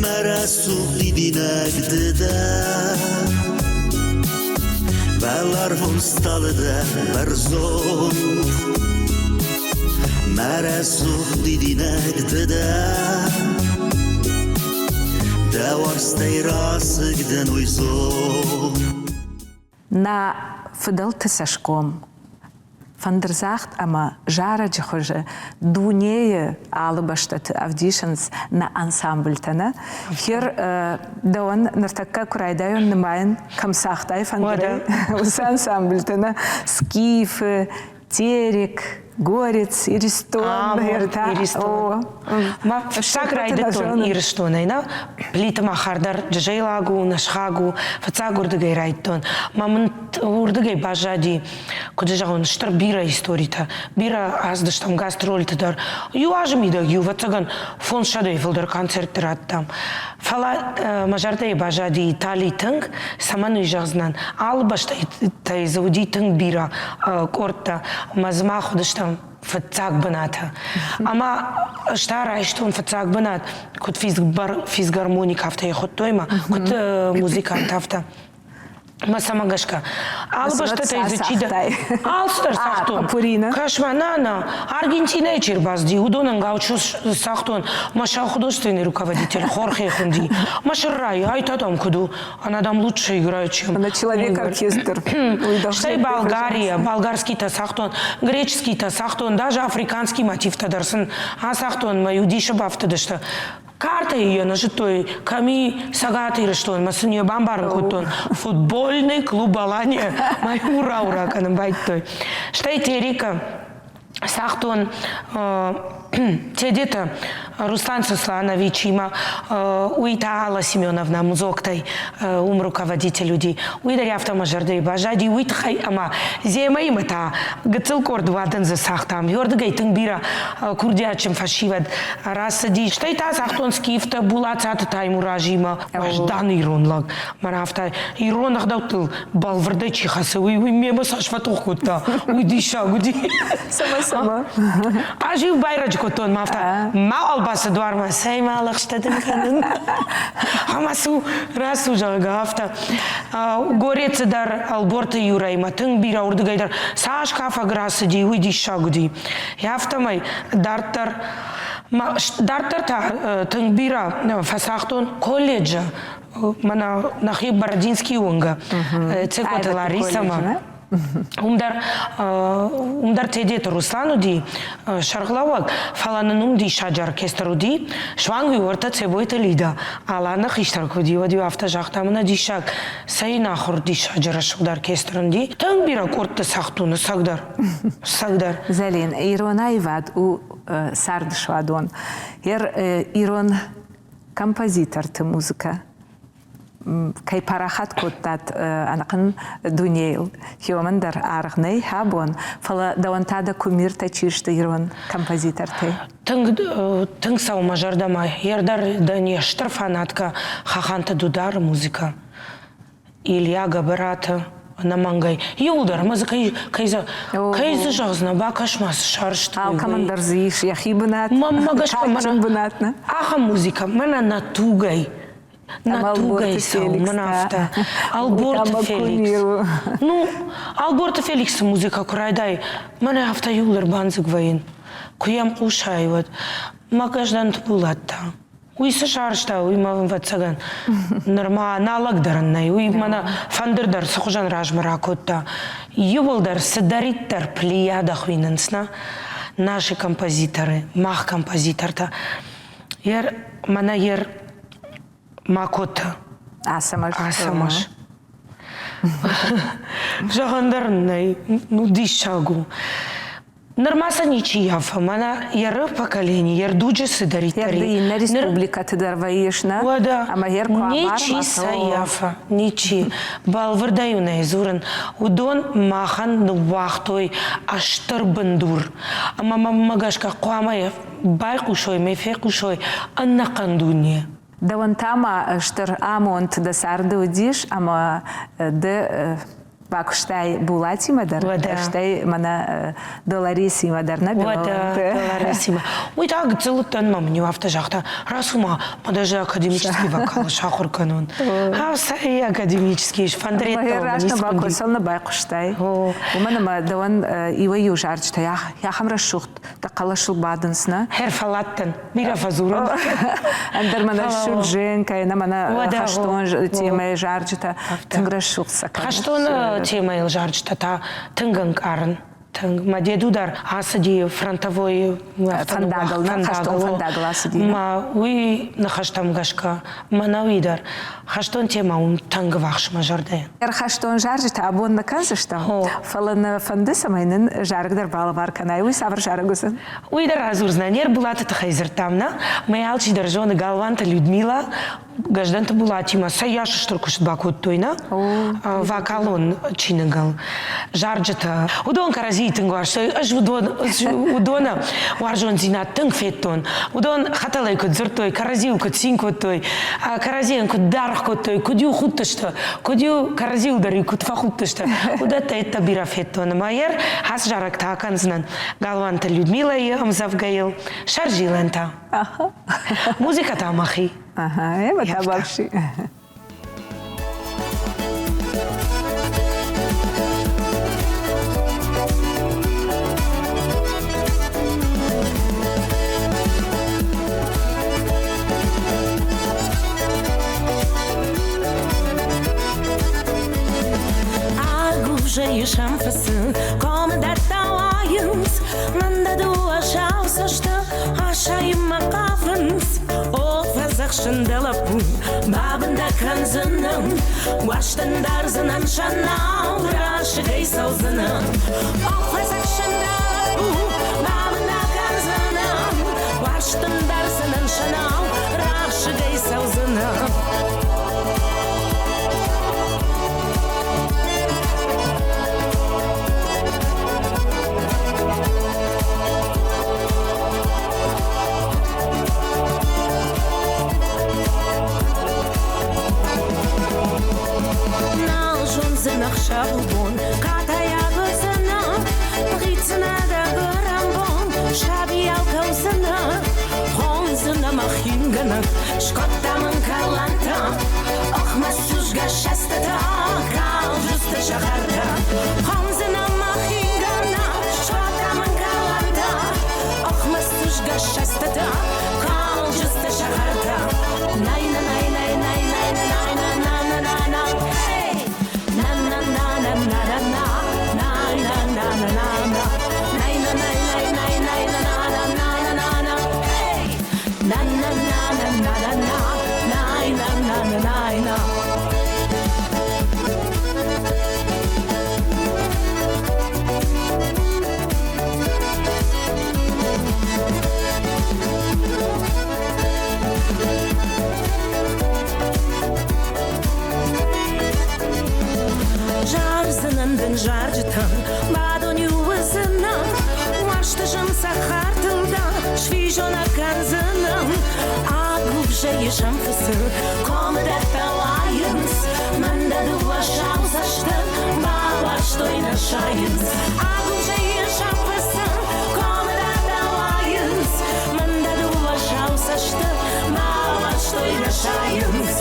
Мӕ рӕсугъд дидинӕг ды дӕ, Уӕларвон стъалы дӕ бӕрзонд. Мӕ рӕсугъд дидинӕг ды дӕ, Дӕ уарзтӕй расыг дӕн уый зон. Нӕ фыдӕлты цӕсгом фӕндырдзагъд ӕмӕ зарӕджы хуызы дунейы алы бӕстӕты ӕвдисынц нӕ ансамбльтӕ, нӕ? Хер дӕуӕн ныртӕккӕ куы райдайон нымайын, кӕм цагътай фӕндырӕй, уыцы ансамбльтӕ, нӕ? Скифы, Терек, Горец, Иристон, Иристон. Ма фыццаг райдыдтон Ирыстонӕй, нӕ? Плиты Махар дӕр джызӕйлаг у, нӕсхаг у. Фыццаг уырдыгӕй райдыдтон. Ма мын уырдыгӕй баззади, куыд зӕгъон, стыр бирӕ историтӕ. Бирӕ ацыдыстӕм гастрольты дӕр. Иу азы мидӕг, иу ӕвӕццӕгӕн, фондзсӕдӕй фылдӕр концертты радтам. Фӕлӕ мӕ зӕрдӕйы баззади Итали тынг, цӕмӕн уый зӕгъдзынӕн. Алы бӕстӕтӕй дзы уыди тынг бирӕ къордтӕ ӕмӕ дзы мах уыдыстӕм фыццаг бынаты. Ӕмӕ ӕз та райстон фыццаг бынат, куыд физгармоник, афтӕ йӕ хуыдтой ма, куыд музыкант, афтӕ. Мӕ цӕмӕ гӕсгӕ. Алы бӕстӕтӕй дзы чидӕр алцыдӕр цагътон. Кӕс-ма, нӕ, нӕ, Аргентинӕйы чи рбацыди, уыдонӕн гаучо цагътон. Мӕ сӕ художественный руководитель Хорхе хуынди. Мӕ сӕррайы, ай та там куыд у? Она там лучше играет, чем... Она человек-оркестр. Стӕй Болгария, болгарскийтӕ цагътон, греческийтӕ цагътон, даже африканский мотивтӕ дӕр сын ацагътон, мӕ иу дисы бафтыдысты. Картӕйы йӕ нӕ зыдтой, кӕм и Цӕгат Ирыстонмӕ сын йӕ бамбарын кодтон. Футбольный клуб Алания мӕ ура-ура кӕнын байдыдтой. Стӕй Терека цагътон Тедеты Руслан Сослановичимӕ, уый та Алла Семеновна музоктӕй уым руководитель уыди. Уый дӕр афтӕ мӕ зӕрдӕйы баззади уый тыххӕй ӕмӕ Земӕимӕ та гыццыл къорд уадындзы цагътам. Уырдыгӕй тынг бирӕ курдиатджын фӕсивӕд рацыди. Стӕй та цагътон скифтӕ Булацаты Таймуразимӕ. Уӕздан ирон лӕг. Мӕнӕ афтӕ ирон ӕгъдӕуттыл бӕлвырдӕй чи хӕцы, уый уый мемӕ цас фӕтох кодта, уый диссаг уыди. Цӕмӕ, цӕмӕ? Ӕз-иу байрӕджы кодтон мӕ афтӕ, мауал бацыд дуармӕ, цӕй ма лӕгъстӕ дын кӕнын. Ӕмӕ цу, рацу, зӕгъгӕ, афтӕ. Горецы дӕр Ӕлборты Юрӕимӕ тынг бирӕ уырдыгӕй дӕр цас кафӕг рацыди, уый диссаг уыди. Афтӕмӕй дарддӕр дарддӕр та тынг бирӕ фӕцагътон колледжы мӕнӕ нӕхи Бородинский уынгы Цекъоты Ларисӕмӕ. Уым дӕр, уым дӕр Тедеты Руслан уыди сӕргълӕууӕг, фӕлӕ нын уым диссаджы оркестр уыди. Суанг уый уӕртӕ Цебойты Лида, Аланы хистӕр куы уыди, уӕд-иу афтӕ загъта, мӕнӕ диссаг, цӕй нахуыр диссаджы рӕсугъд оркестр ын ди. Тынг бирӕ къордты цагътон, ӕцӕгдӕр, ӕцӕгдӕр. Зӕлин, ирон аивад у царды суадон. Ирон композиторты музыкӕ кӕй парахат кодтат ӕнӕхъӕн дунейыл, хиуӕмӕн дӕр аргъ нӕй абон, фӕлӕ дӕуӕн та дӕ кумиртӕ чи сты ирон композитортӕй? Тынг, тынг цӕуы мӕ зӕрдӕмӕ. Йе дӕр дӕн йе стыр фанаткӕ Хаханты Дудары музыкӕ. Илья Гӕбӕраты ӕнӕмӕнгӕй. Иуылдӕр ӕмӕ дзы кӕй, кӕй, кӕй дзы зӕгъдзынӕ, бакӕс-ма, цы сарӕзтой. Алкӕмӕн дӕр дзы ис йӕхи бынат, Мӕнмӕ гӕсгӕ кадджын бынат, нӕ? Ахӕм музыкӕ мӕнӕ нӕ тугӕй, нӕ тугӕй цӕуы, мӕнӕ афтӕ. Ӕлборты Феликс. Ну, Ӕлборты Феликсы музыкӕ куы райдай, мӕнӕ афтӕ иуылдӕр бандзыг вӕййын. Куы йӕм хъусай, уӕд. Мӕ Гӕздӕнты Булат та. Уый цы сарӕзта, уый мӕ ӕвӕццӕгӕн нырма налӕг дӕр ын нӕй. Уый мӕнӕ фӕндыр дӕр цы хуызӕн размӕ ракодта. Иууылдӕр цыдӕриддӕр плеяда хуыйнынц, нӕ? Наши композиторы, мах композитортӕ. Ер, мӕнӕ ер Макоты. Ацӕмӕз. Ацӕмӕз. Зӕгъӕн дӕр нӕй, ну диссаг у. Нырма сӕ ничи йафы, мӕнӕ еры поколени, ер дуджы цыдӕриддӕр и. Иннӕ республикӕты дӕр вӕййыс, нӕ? Уӕдӕ. Ӕмӕ ер куы Ничи сӕ йафы, ничи. Бӕлвырдӕй уын ӕй дзурын, уыдон махӕн ныууагътой стыр бындур. Ӕмӕ мӕнмӕ гӕсгӕ хъуамӕ байхъусой, ме фехъусой ӕнӕхъӕн дуне. Дӕуӕн та ма стыр амонд дӕ царды уыдис, ӕмӕ ды бакуыстай Булатимӕ дӕр, стӕй мӕнӕ Долорисимӕ дӕр, нӕ Уӕдӕ, Долорисимӕ. Уый та гыццыл уыдтӕн, мӕ мын-иу афтӕ загъта, рацу ма, мӕ даже академический вокал сахуыр кӕнон. Цӕй академический, фӕндыреттӕ Раст нӕ бакодтай, нӕ байхъуыстай. Уымӕн ӕмӕ дӕуӕн иуӕй-иу зарджытӕ ахӕм рӕсугъд дӕ хъӕлӕсыл бадынц, нӕ? Хӕрфӕлладтӕн. Бирӕ фӕдзурын. Ӕндӕр мӕнӕ Шульженко, ӕнӕ мӕнӕ хӕстон темӕйы зарджытӕ тынг рӕсугъд сӕ кӕнынц. Хӕстон темӕйыл зарджытӕ та тынг ӕнкъарын. Тынг. Мӕ деду дӕр ацыди фронтовой фӕндагыл, хӕстон фӕндагыл ацыди. Мӕ уый ныхӕстӕм гӕсгӕ мӕнӕуи дӕр хӕстон темӕ уым тынг ӕввахс мӕ зӕрдӕйӕн. Ӕрхӕстон зарджытӕ абон нӕ кӕндзыстӕм, фӕлӕ нӕ фӕнды, цӕмӕй нын зарӕг дӕр балӕвар кӕнай. Уый цавӕр зарӕг уыдзӕн? Уый дӕр радзурдзынӕн. Не рбулаты тыххӕй дзырдтам, нӕ? Мӕ алчидӕр зоны Галуанты Людмила Гӕздӕнты Булатимӕ цӕйас стыр куыст бакодтой, нӕ? Вокалон чиныгыл зарджытӕ. Уыдон кӕрӕдзийы тынг уарзтой. Ӕз уыдон, уыдоны уарзондзинад тынг федтон. Уыдон хӕтӕлӕй куыд дзырдтой, кӕрӕдзийыл куыд цин кодтой, кӕрӕдзийӕн куыд даргъ кодтой, куыд-иу худтысты, куыд-иу кӕрӕдзийыл дӕр-иу куыд фӕхудтысты, уыдӕттӕ йедтӕ бирӕ федтон. Ӕмӕ йӕ ацы зарӕг та акӕндзынӕн Галуанты Людмилӕйы ӕмдзӕвгӕйыл сӕрзилӕнтӕ. Музыкӕ та мӕхи. Ага, ӕмӕ та бафси. Агуывзӕйы сӕм фыцы, комы дӕттӕ уайынц, Мӕн дӕ дыууӕ сау цӕсты асайынмӕ хъавынц. О, фӕдзӕхсын дӕ лӕппу, бабын дӕ кӕндзынӕн, Уарзтӕн дардзынӕн сӕнау, расыгӕй цӕудзынӕн. О, фӕдзӕхсын дӕ лӕппу, бабын дӕ кӕндзынӕн, Уарзтӕн дардзынӕн сӕнау, расыгӕй цӕудзынӕн. Нал зондзӕн ӕхсӕвбон, катайаг уыдзынӕ, Гъицынӕ дӕ гуырӕнбон, сабийау кӕудзынӕ, Хондзынӕ мӕ хингӕнӕг, скодта мын кӕлӕнтӕ, Ох, мӕ судзгӕ сӕстытӕ, калджысты сахартӕ. Хондзынӕ мӕ хингӕнӕг, скодта мын кӕлӕнтӕ, Ох, мӕ судзгӕ сӕстытӕ, калджысты сахартӕ. Най на най най най най най на на на на на, hey! На на на на на на на. Физонӕг кӕндзынӕн, агуывзӕйы сӕм фыцы, комдӕттӕ уайынц, мӕн дӕ дыууӕ сау цӕсты бауарзтой нӕ сайынц. Агуывзӕйы сӕм фыцы, комдӕттӕ уайынц, мӕн дӕ дыууӕ сау цӕсты бауарзтой нӕ сайынц.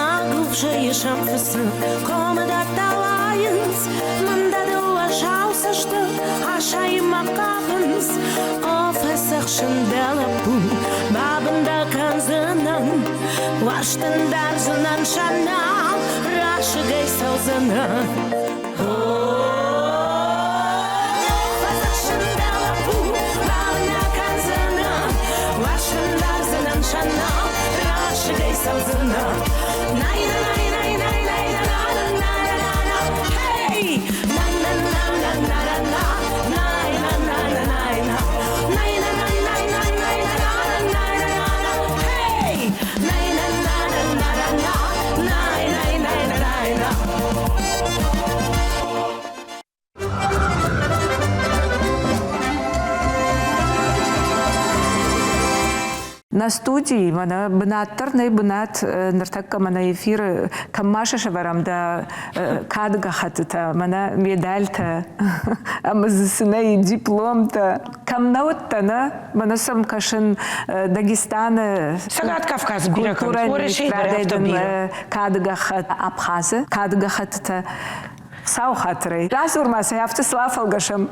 Агуывзӕйы сӕм фыцы, комдӕттӕ уайынц, мӕн дӕ дыууӕ сау цӕсты асайынмӕ хъавынц. О, фӕцӕхсын дӕ лӕппу, бабын дӕ кӕндзынӕн, уарзтын дардзынӕн сӕнау, расыгӕй цӕудзынӕн. Фӕцӕхсын дӕ лӕппу, бабын дӕ кӕндзынӕн, уарзтын дардзынӕн сӕнау, расыгӕй цӕудзынӕн. Най най най най най на на на на на Hey! На на на на на на на най на на на най на най на най най най най на на на на на на Hey! Най на на на на на на най най най на най на Нӕ студийы мӕнӕ бынат дӕр нӕй бынат ныртӕккӕ мӕнӕ эфиры кӕм ма сӕвӕрӕм дӕ кады гӕххӕттытӕ, мӕнӕ медальтӕ ӕмӕ дзы цы нӕй дипломтӕ. Кӕм нӕ уыдтӕ, нӕ? Мӕнӕ сӕм кӕсын Дагестаны Цӕгат Кавказы бирӕ культурӕйы министрадӕй дын кады гӕххӕтт, Абхазы кады гӕххӕттытӕ. Сау хатырӕй. Радзур ма сӕ, афтӕ цы афӕлгӕсӕм.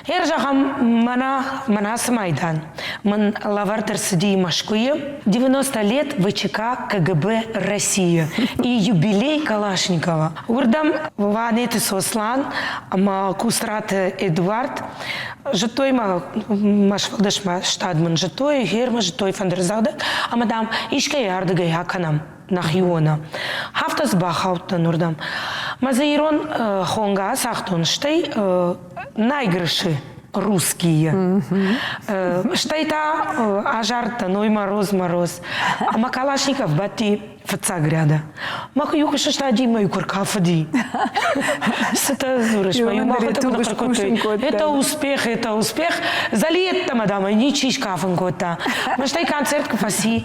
Гъер зӕгъӕм, мӕнӕ, мӕнӕ цы майдан мын лӕвӕрд ӕрцыди Мӕскуыйы 90 лет ВЧК КГБ России и юбилей Калашникова. Уырдӕм Ванеты Сослан ӕмӕ Кусраты Эдуард зыдтой мӕ мӕ сфӕлдыстмӕ стад мын зыдтой, гъер мӕ зыдтой фӕндырдзӕгъдӕг ӕмӕ, дам, искӕй ардыгӕй акӕнӕм. нӕхиуоны. Афтӕ дзы бахаудтӕн уырдӕм. Мӕ дзы ирон хонгӕ ацагътон, стӕй наигрыши русские. Стӕй та азардтӕн ой мороз, мороз. Ӕмӕ Калашников бадти фыццаг ряды. Мӕ иу куы сыстади, мӕ иу куы ркафыди. Цытӕ дзурыс, мӕ иу махуыты куы ныхъхъӕр кодтой. Это успех, это успех. Залиетта, мадам, ничи скафын кодта. Стӕй концерт куы фӕци,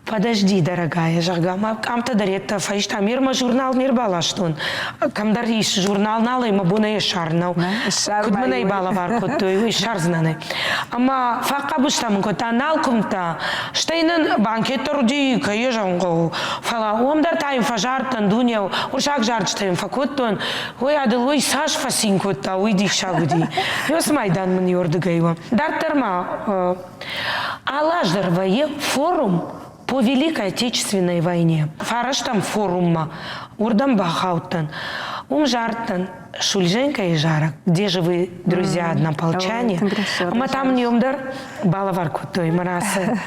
Подожди, дорогая, зӕгъгӕ, мӕ къамтӕ дӕр йедтӕ фӕиста. Ме рмӕ журнал не рбаластон. Кӕмдӕр ис журнал нал ӕй мӕ бон ӕй ссарын нӕу. Куыд мын ӕй балӕвар кодтой, уый ссардзынӕн ӕй. Ӕмӕ фӕхъӕбыстӕ мын кодта, нал куымдта. Стӕй нын банкет дӕр уыди, кӕй йӕ зӕгъын хъӕуы. Фӕлӕ уым дӕр та йын фӕзардтӕн дуне, уырсаг зарджытӕ йын фӕкодтон. Уый адыл уый цас фӕцин кодта, уый диссаг уыди. Ёс майдан мын ёрдыгӕй у. Дарддӕр ма Алы аз дӕр вӕййы форум по Великой Отечественной войне. Фарӕстӕм форуммӕ уырдӕм бахаудтӕн. Уым зардтӕн Шульженкойы зарӕг «Где же вы, друзья однополчане?» Ӕмӕ там днем дӕр балӕвар кодтой мӕ ацы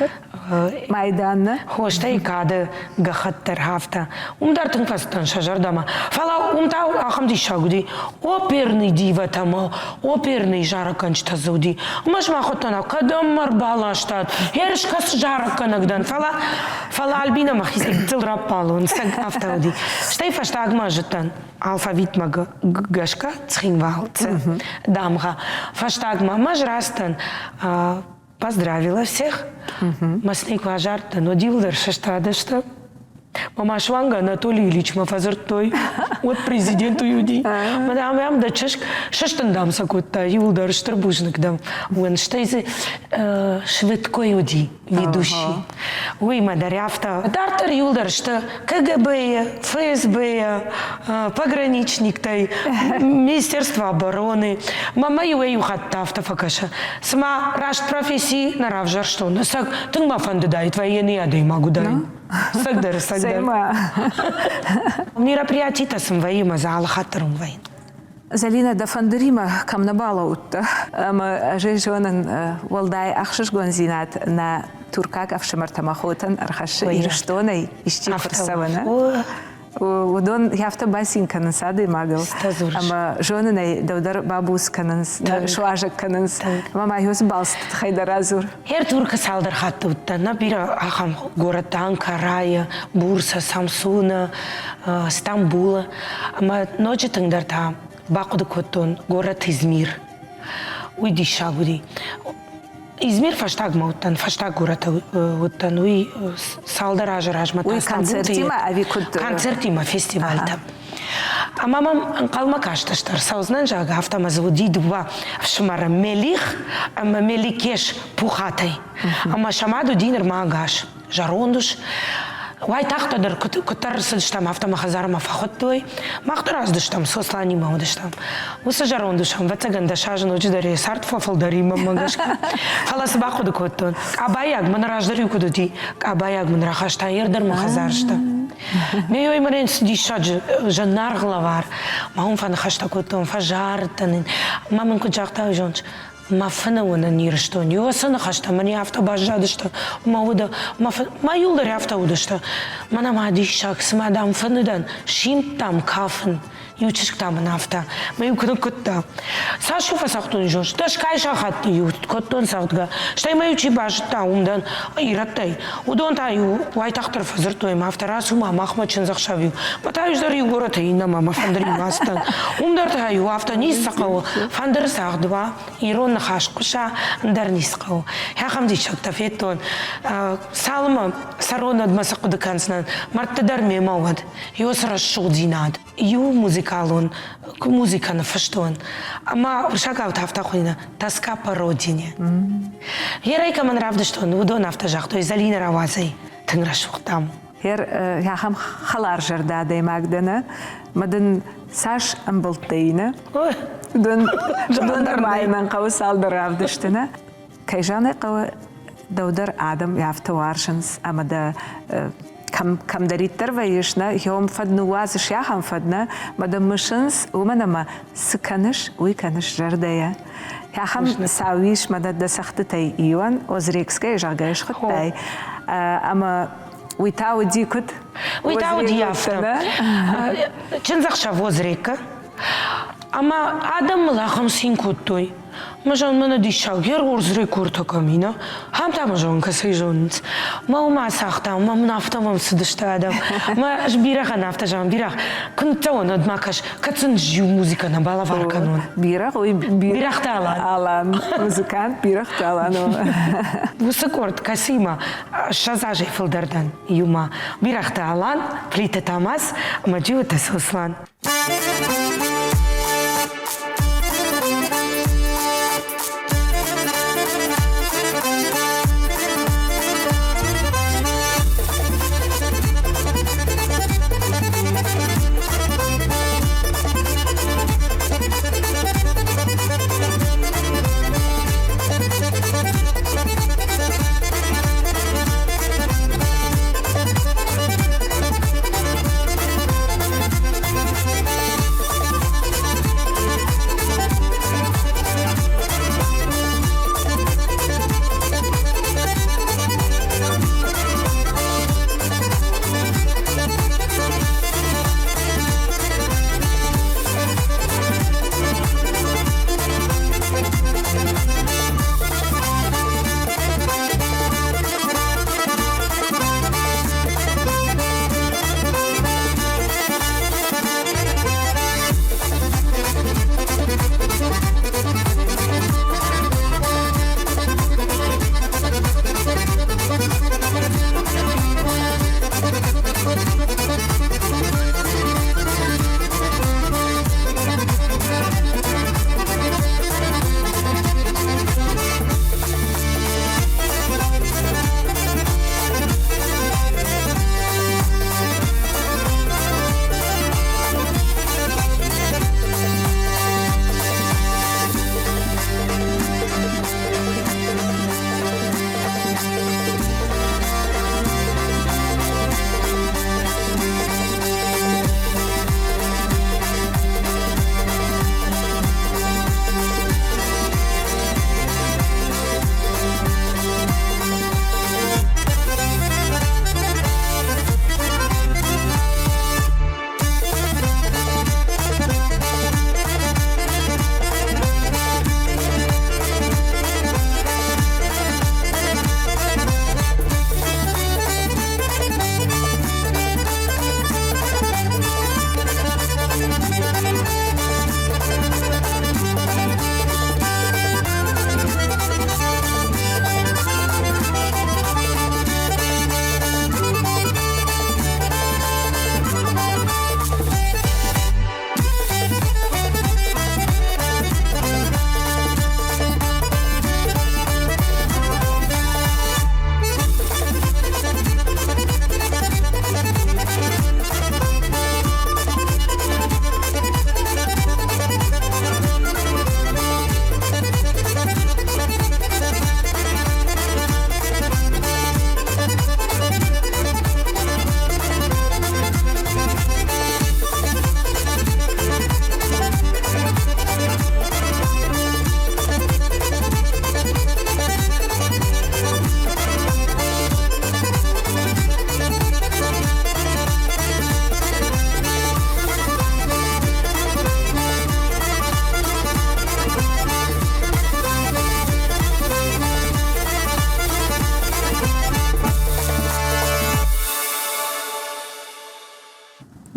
Майданны? Хостӕй кады гӕххӕтт дӕр афтӕ. Уым дӕр тынг фӕцыдтӕн сӕ зӕрдӕмӕ. Фӕлӕ уым та ахӕм диссаг уыди. Оперный дивӕтӕ ӕмӕ оперный зарӕггӕнджытӕ дзы уыди. Ӕмӕ сымах уыдтӕн, кӕдӕм мӕ ӕрбаластат? Ерыс кӕцы зарӕггӕнӕг дӕн? Фӕлӕ, фӕлӕ Альбинӕ мӕхицӕй гыццыл раппӕлон, цӕг афтӕ уыди. Стӕй фӕстагмӕ зыдтӕн алфавитмӕ гӕсгӕ Цхинвал, дамгъӕ. Фӕстагмӕ мӕ ӕз рацыдтӕн Поздравила всех. Мӕсник базардтӕн, уӕд иуылдӕр сыстадысты. Мӕ суанг Анатолий Ильичмӕ фӕдзырдтой, уӕд президент уый уыди. Мадам, ӕм дӕ чызг сыстын дам сӕ кодта, иуылдӕр стыр бузныг дӕм. Уӕн стӕй дзы Швыдкой уыди ведущий. Уый мӕ дӕр афтӕ. Дарддӕр иуылдӕр сты КГБ-йы, ФСБ-йы, пограничниктӕй, Министерство обороны. Мӕ иуӕй-иу хатт афтӕ фӕкӕсы, цыма раст професси нӕ равзӕрстон. Ӕцӕг тынг мӕ фӕндыдаид военный адӕймаг уыдаин. Ӕцӕгдӕр, ӕцӕгдӕр. Мероприятитӕ сын вӕййы мӕ дзы алы хатт дӕр уым вӕййын. Зӕлинӕ, дӕ фӕндыримӕ кӕм нӕ балӕудтӕ, ӕмӕ ӕз ӕй зонын, уӕлдай ӕхсызгондзинад нӕ туркаг ӕфсымӕртӕ мӕ хотӕн ӕрхӕссы Ирыстонӕй исчи куы рцӕуы, нӕ? Уыдон афтӕ бацин кӕнынц адӕймагыл, ӕмӕ зонынӕй дӕу дӕр бабуц кӕнынц, суазӕг кӕнынц. Ӕмӕ ма уыцы балцты тыххӕй дӕр радзур. Хер Туркы цалдӕр хатты уыдтӕн, нӕ бирӕ ахӕм горӕттӕ Анкарайы, Бурса, Самсуны, Стамбулы. Ӕмӕ ноджы тынгдӕр та бахъуыды кодтон горӕт Измир. Уый диссаг уыди. Измир фӕстагмӕ уыдтӕн, фӕстаг горӕты уыдтӕн, уый цалдӕр азы размӕ та Уый концертимӕ ӕви куыд? Концертимӕ, фестивальтӕ. Ӕмӕ мӕм ӕнхъӕлмӕ кастысты, ӕрцӕудзынӕн, зӕгъгӕ, афтӕ ӕмӕ дзы уыди дыууӕ ӕфсымӕры Мелих ӕмӕ Меликеш Пухатӕй. Ӕмӕ сӕ мад уыди нырма ӕгас. Зӕронд ус. Уайтагъддӕр дӕр куыддӕр ӕрцыдыстӕм, афтӕ мӕ хӕдзармӕ фӕхуыдтой. Мах дӕр ацыдыстӕм, Сосланимӕ уыдыстӕм. Уыцы зӕронд ус, ӕвӕццӕгӕн, 10 азы ноджыдӕр йӕ цард фӕфылдӕр и мӕнмӕ гӕсгӕ. Фӕлӕ цы бахъуыды кодтон? Къабайаг мӕн раздӕр-иу куыд уыди, къабайаг мын рахаста, йе рдӕр мӕ хӕдзар сты. Ме мӕнӕн цы диссаджы зынаргъ лӕвар. Ма уым фӕныхӕстӕ кодтон, фӕзарыдтӕн ын. Ма мын куыд загъта, уый зоныс, мӕ фыны уынын Ирыстон. Иосы ныхӕстӕ мын афтӕ баззадысты мӕ уды. Мӕ, мӕ иуылдӕр афтӕ уыдысты. Мӕнӕ ма диссаг, цыма дам фыны дӕн, симдтам кафын. Иу чызг та мын афтӕ, мӕ-иу куы ныккуыдта. Цас-иу фӕцагътон зост, дӕсгай сахатты-иу кодтон цӕгъдгӕ. Стӕй мӕ-иу чи базыдта, уым дӕн ирӕттӕй. Уыдон та-иу уайтагъддӕр фӕдзырдтой, ӕмӕ афтӕ рацу ма махмӕ чындзӕхсӕв-иу. Мӕ та ӕз дӕр иу горӕтӕй иннӕмӕ мӕ фӕндыримӕ ацыдтӕн. Уым дӕр та-иу афтӕ ницы хъӕуы, фӕндыры цагъд уа, ирон ныхас хъуыса, ӕндӕр ницы хъӕуы. Ахӕм диссӕгтӕ федтон. Цалынмӕ цӕрон, уӕдмӕ цы хъуыды кӕндзынӕн, мӕрдты дӕр мемӕ уӕд. Ёс рӕсугъддзинад. Иу музыкалон музыкӕ ныффыстон, ӕмӕ уырыссагау та афтӕ хуыйны «Тоска по родине». Герӕй кӕмӕн равдыстон, уыдон афтӕ загътой, Зӕлинӕ рауадзӕй, тынг рӕсугъд, дам. Гер ахӕм хӕларзӕрдӕ адӕймаг дӕ, нӕ? Мӕ дын цас ӕмбӕлттӕ и, нӕ? Дын нырмайынӕн хъӕуы цалдӕр равдысты, нӕ? Кӕй зӕгъын ӕй хъӕуы, дӕу дӕр адӕм афтӕ уарзынц ӕмӕ дӕ кӕм, кӕмдӕриддӕр вӕййыс, нӕ, хиом фӕд ныууадзыс ахӕм фӕд, нӕ, мӕ дӕ мысынц, уымӕн ӕмӕ цы кӕныс, уый кӕныс зӕрдӕйӕ. Ахӕм цау ис мӕ дӕ цӕгъдтытӕй иуӕн, Озрекскӕй, зӕгъгӕ, схуыдтай. Ӕмӕ уый та уыди куыд? Уый та уыди афтӕ. Чындзӕхсӕв Озрекка. Ӕмӕ адӕм мыл ахӕм цин кодтой. Мӕ зон мӕнӕ диссаг, йе ргъорз рекордтӕ кӕм и, нӕ? Ахӕм та мӕ зон кӕцӕй зонынц. Мӕ уымӕ ацагъта, мӕ мын афтӕ мӕм цыдысты адӕм. Мӕ ӕз бирӕгъӕн афтӕ зӕгъын, бирӕгъ, куы ныццӕуон, уӕд ма кӕс, кӕд сын иу музыкӕ нӕ балӕвар кӕнон. Бирӕгъ, уый Бирӕгъты Алан. Алан, музыкант Бирӕгъты Алан. Уыцы къорд, кӕцыимӕ 20 азӕй фылдӕр дӕн иумӕ. Бирӕгъты Алан, Плиты Тамаз ӕмӕ Джиоты Сослан.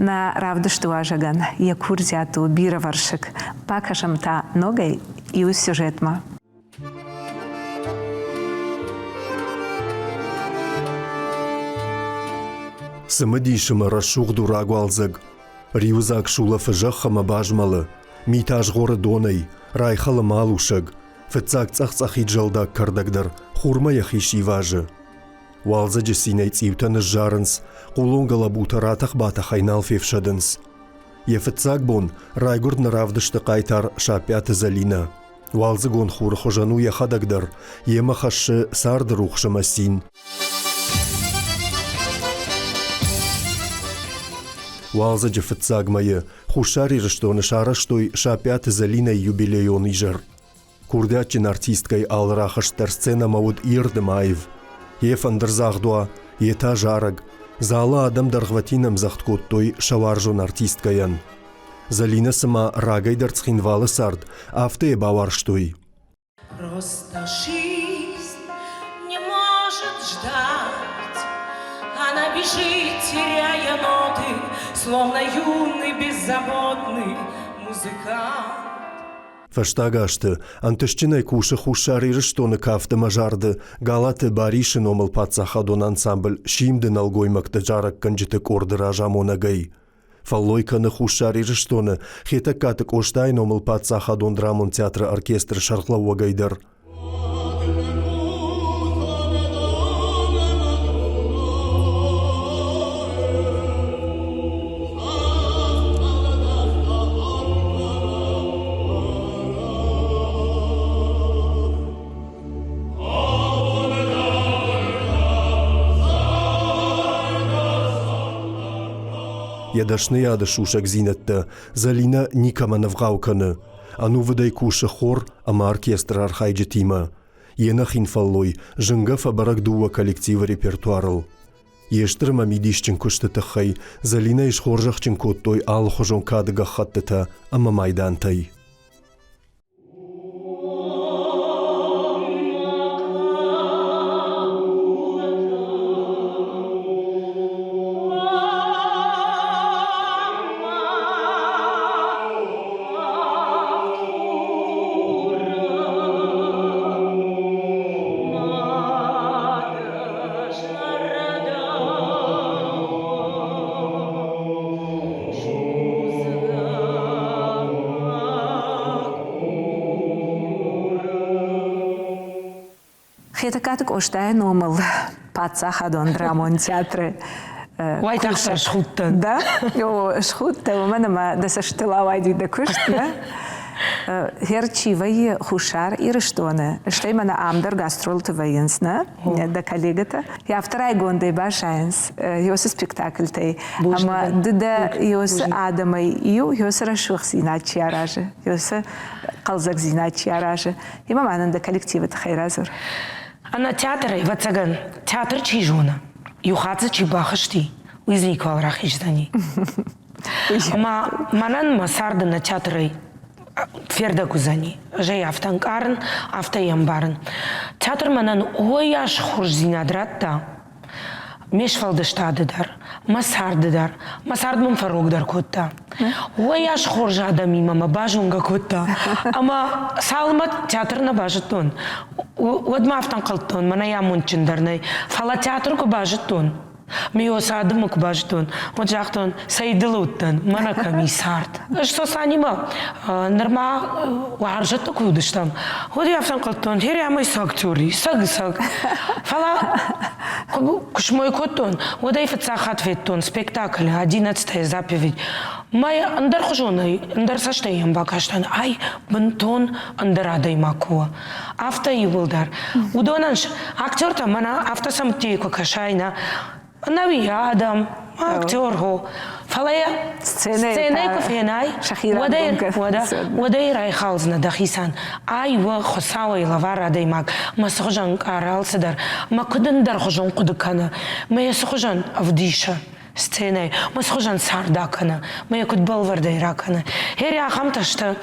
Нӕ равдысты уазӕгӕн йӕ курдиат у бирӕвӕрсыг. Бакӕсӕм та ногӕй иу сюжетмӕ. Цымыдис ӕмӕ рӕсугъд у рагуалдзӕг. Риуыдзаг сулӕфы зӕхх ӕмӕ базмӕлы, мит азгъоры донӕй, райхӕлы малусӕг, фыццаг цъӕх-цъӕхид зӕлдаг кӕрдӕг дӕр хурмӕ йӕхи сивазы. Уалдзӕджы цинӕй цъиутӕ ныззарынц, хъулон гӕлӕбутӕ ратӕх-батӕхӕй нал фефсӕдынц. Йӕ фыццаг бон райгуырд нӕ равдысты хъайтар Саппиаты Зӕлинӕ. Уалдзыгон хуры хуызӕн у йӕхӕдӕг дӕр, йемӕ хӕссы царды рухс ӕмӕ цин. Уалдзӕджы фыццаг мӕйы Хуссар Ирыстоны сарӕзтой Саппиаты Зӕлинӕйы юбилейон изӕр. Курдиатджын артисткӕйы алы рахызт дӕр сценӕмӕ уыд ирд ӕмӕ аив. Йе фӕндырдзагъд уа, йе та зарӕг. Залы адӕм дӕргъвӕтин ӕмдзӕгъд кодтой сӕ уарзон артисткӕйӕн. Зӕлинӕ цыма рагӕй дӕр Цхинвалы цард, афтӕ йӕ бауарзтой. Просто жизнь не может ждать. Она бежит, теряя ноты, словно юный беззаботный музыкант. Фӕстаг азты ӕнтыстджынӕй кусы Хуссар Ирыстоны кафт ӕмӕ зарды Галаты Барисы номыл паддзахадон ансамбль «Симд-ы нӕлгоймӕгты зарӕггӕнджыты къорды разамонӕгӕй. Фӕллой кӕны Хуссар Ирыстоны Хетӕгкаты Къостайы номыл паддзахадон драмон театры оркестры сӕргълӕууӕгӕй дӕр. Йӕ дӕсныйады сусӕгдзинӕдтӕ Зӕлинӕ никӕмӕн ӕвгъау кӕны. Ӕнувыдӕй кусы хор ӕмӕ оркестры архайджытимӕ. Йе нӕхин фӕллой зынгӕ фӕбӕрӕг дыууӕ коллективы репертуарыл. Йе стыр ӕмӕ мидисджын куысты тыххӕй Зӕлинӕйы схорзӕхджын кодтой алыхуызон кады гӕххӕттытӕ ӕмӕ майдантӕй. Хетӕгкаты Къостайы номыл паддзахадон драмон театры Уайтагъддӕр схудтӕн. Да? О, схудтӕ, уымӕн ӕмӕ дӕ цӕстытыл ауайди дӕ куыст, нӕ? Хер чи вӕййы Хуссар Ирыстоны, стӕй мӕнӕ ам дӕр гастролты вӕййынц, нӕ? Дӕ коллегӕтӕ. Афтӕ райгондӕй баззайынц Йосы спектакльтӕй. Ӕмӕ ды дӕ Йосы адӕмӕй иу, Йосы рӕсугъддзинад чи аразы, Йосы хъӕлдзӕгдзинад чи аразы. Имӕ ма нын дӕ коллективы тыххӕй радзур. Ӕнӕ театрӕй, ӕвӕццӕгӕн, театр чи зоны, иу хатт дзы чи бахызти, уый дзы никуал рахиздзӕни. Ӕмӕ мӕнӕн мӕ царды нӕ театрӕй фердӕг уыдзӕни. Ӕз ӕй афтӕ ӕнкъарын, афтӕ йӕ ӕмбарын. Театр мӕнӕн уыйас хорздзинад радта ме сфӕлдыстады дӕр, мӕ царды дӕр. Мӕ цард мын фӕрогдӕр кодта. Уыйас хорз адӕмимӕ мӕ базонгӕ кодта. Ӕмӕ цалынмӕ театр нӕ базыдтон, уӕдмӕ афтӕ ӕнхъӕлдтон, мӕнӕй амондджындӕр нӕй. Фӕлӕ театр куы базыдтон, Ме цады куы базыдтон, уӕд загътон, цӕй дыл уыдтӕн, мӕнӕ кӕм и цард. Ӕз Сосанимӕ нырма уарзӕтты куы уыдыстӕм, уӕд афтӕ ӕнхъӕлдтон, херӕмӕй цы актер и, цӕг, цӕг. Фӕлӕ куы смой кодтон, уӕд ӕй фыццаг хатт федтон спектаклы «Одиннадцатая заповедь». Мӕ ӕндӕрхуызонӕй, ӕндӕр цӕстӕй йӕм бакастӕн, ай бынтон ӕндӕр адӕймаг куы у. Афтӕ иууылдӕр. Уыдонӕн актертӕ мӕнӕ афтӕ сӕмттӕй куы кӕсай, нӕ, ӕнӕуи адӕм, актер хо. Фӕлӕ йӕ сценӕйы куы фенай, уӕд ӕй райхалдзынӕ дӕхицӕн. Ай у Хуыцауӕй лӕвар адӕймаг, мӕ цы хуызӕн ӕнкъары алцыдӕр, мӕ куыд ӕндӕрхуызон хъуыды кӕны, мӕ йӕ цы хуызӕн ӕвдисы. сценӕйы мӕ цы хуызӕн цард акӕны, мӕ йӕ куыд бӕлвырдӕй ракӕны. Хери ахӕмтӕ сты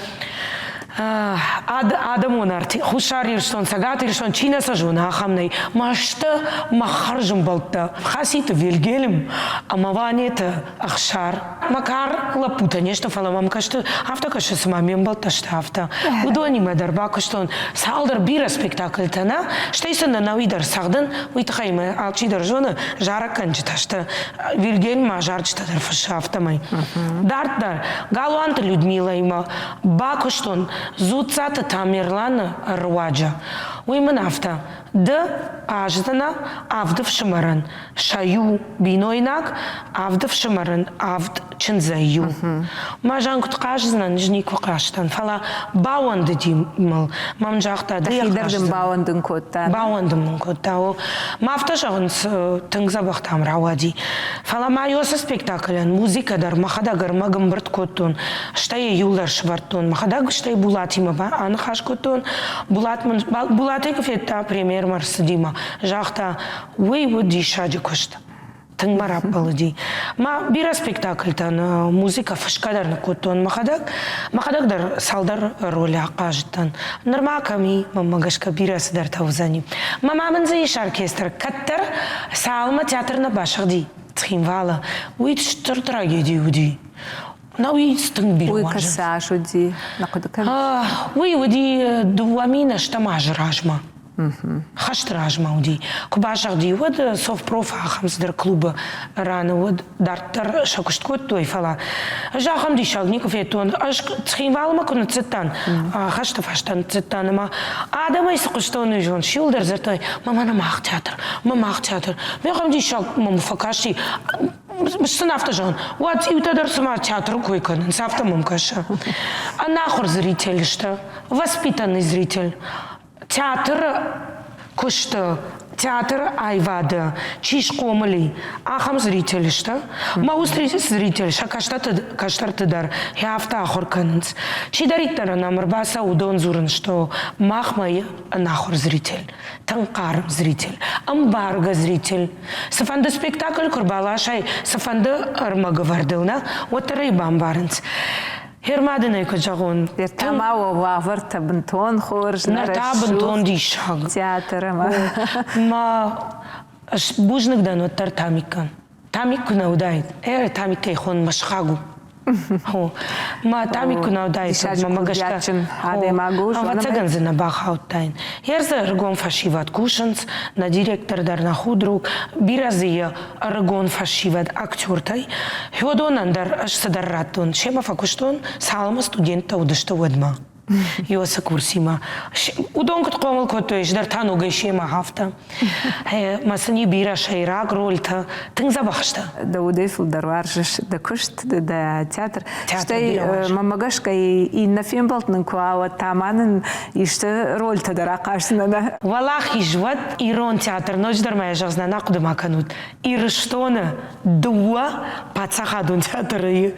адӕмон арти Хуссар Ирыстон, Цӕгат Ирыстон, чи нӕ сӕ зоны, ахӕм нӕй. Мӕ сты мӕ хӕрзӕмбӕлттӕ Хаситы Вильгельм ӕмӕ Ванеты Ӕхсар. мӕ кар лӕппутӕ не сты, фӕлӕ мӕм кӕсты, афтӕ кӕсы, цыма ме мбӕлттӕ сты, афтӕ. Уыдонимӕ дӕр бакуыстон цалдӕр бирӕ спектакльтӕ, нӕ, стӕй сын ӕнӕуи дӕр цӕгъдын, уый тыххӕй мӕ алчидӕр зоны, зарӕггӕнджытӕ сты. Вильгельм ма зарджытӕ дӕр фыссы, афтӕмӕй. Дарддӕр Галуанты Людмилӕимӕ бакуыстон Дзуццаты Тамерланы руаджы. Уый мын афтӕ, ды хъаздзынӕ авд ӕфсымӕрӕн, сӕ иу бинойнаг, авд ӕфсымӕрӕн авд чындзӕй иу. Мӕ зӕн куыд хъаздзынӕн, ӕз никуы хъазтӕн, фӕлӕ бауӕндыди мыл. Мӕм загъта, ды Дӕхи дӕр дын бауӕндын кодта. Бауӕндын мын кодта, о. Мӕ афтӕ зӕгъынц, тынг дзӕбӕх дам рауади. Фӕлӕ ма Йосы спектаклӕн музыкӕ дӕр мӕхӕдӕг ӕрмӕг ӕмбырд кодтон, стӕй йӕ иуылдӕр сӕвӕрдтон. Мӕхӕдӕг стӕй Булатимӕ аныхас кодтон. Булат мын Булатӕй куы федта премьермӕ рцыдимӕ, загъта, уый уыд диссаджы куыст. Тынг мӕ раппӕлыди. Мӕ бирӕ спектакльтӕн музыкӕ фысгӕ дӕр ныккодтон мӕхӕдӕг. Мӕхӕдӕг дӕр цалдӕр ролы ахъазыдтӕн. Нырма кӕм и, мӕнмӕ гӕсгӕ бирӕ цыдӕртӕ уыдзӕни. Мӕ ма мын дзы ис оркестр. Кӕддӕр цалынмӕ театр нӕ басыгъди Цхинвалы, уый стыр трагеди уыди. Науи тынг бирӕ Уый кӕцы аз уыди? Нӕ хъуыды кӕныс? Уый уыди 2008 азы размӕ. Хӕсты размӕ уыди. Куы басыгъди, уӕд Совпроф ахӕм цыдӕр клубы раны уӕд дарддӕр сӕ куыст кодтой, фӕлӕ ӕз ахӕм диссаг никуы федтон. Ӕз Цхинвалмӕ куы ныццыдтӕн, хӕсты фӕстӕ ныццыдтӕн ӕмӕ адӕмӕй цы хъуыстон, уый зон, иуылдӕр дзырдтой, мӕ мӕнӕ мах театр, мӕ мах театр. Ме ахӕм диссаг мӕм фӕкасти, сын афтӕ зӕгъын, уӕд иутӕ дӕр цыма театры кой кӕнынц, афтӕ мӕм кӕсы. Ӕнахуыр зритель сты, воспитанный зритель. Театры куысты, театры аивады чи схъомыл и, ахӕм зритель сты. Мӕ уыцы зритель сӕ кӕстӕрты дӕр афтӕ ахуыр кӕнынц. Чидӕриддӕр нӕм ӕрбацӕуы, уыдон дзурынц, что махмӕ ӕнахуыр зритель. Тынг хъарм зритель, ӕмбаргӕ зритель. Цыфӕнды спектакль куы рбаласай, цыфӕнды ӕрмӕгӕвӕрдыл нӕ, уӕддӕр ӕй бамбарынц. Гъер дын ӕй куыд зӕгъон. Ныр та ма уавӕртӕ бынтон хорз, ныр та бынтон диссаг. Театр ӕмӕ. Ма бузныг дӕн уӕддӕр Тамиккӕн. Тамик куы нӕ уыдаид, Тамик кӕй хонын мӕ сыхаг у. Хо, ма Тамик куы нӕ уыдаид, мӕ гӕсгӕ, ӕвӕццӕгӕн дзы нӕ бахаудтаин. Йе рдзы ӕрыгон фӕсивӕд кусынц, нӕ директор дӕр нӕ худруг, бирӕ дзы йӕ ӕрыгон фӕсивӕд актертӕй. Уыдонӕн дӕр ӕз цыдӕр радтон, семӕ фӕкуыстон, цалынмӕ студенттӕ уыдысты, уӕдмӕ. Иосы курсимӕ. Уыдон куыд хъомыл кодтой, ӕз дӕр та ногӕй семӕ афтӕ. Мӕ сын и бирӕ сӕйраг рольтӕ, тынг дзӕбӕх сты. Дӕ удӕй фылдӕр уарзыс дӕ куыст, дӕ театр. Стӕй мӕмӕ гӕсгӕ иннӕ фембӕлд нын куы уа, уӕд та ма нын исты рольтӕ дӕр ахъаздзынӕ нӕ? Уӕлахиз уӕд ирон театр, ноджыдӕр ма йӕ зӕгъдзынӕн, ахъуыды ма кӕнут. Ирыстоны дыууӕ паддзахадон театры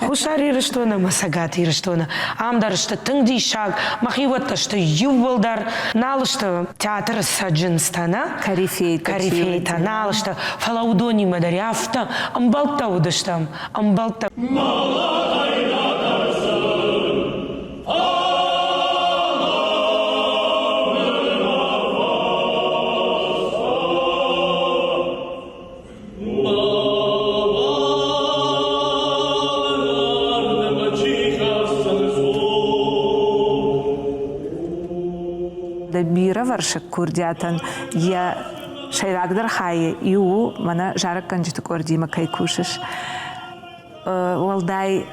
Хуссар Ирыстоны ӕмӕ Цӕгат Ирыстоны. Ам дӕр сты тынг диссаг, мӕхиуӕттӕ сты иууылдӕр. Нал сты театры цӕджындзтӕ, нӕ? Корифейтӕ. Корифейтӕ нал сты, фӕлӕ уыдонимӕ дӕр афтӕ ӕмбӕлттӕ уыдыстӕм, ӕмбӕлттӕ. Дӕ бирӕвӕрсыг курдиатӕн йӕ сӕйрагдӕр хайы иу у, мӕнӕ зарӕггӕнджыты къордимӕ кӕй кусыс. Уӕлдай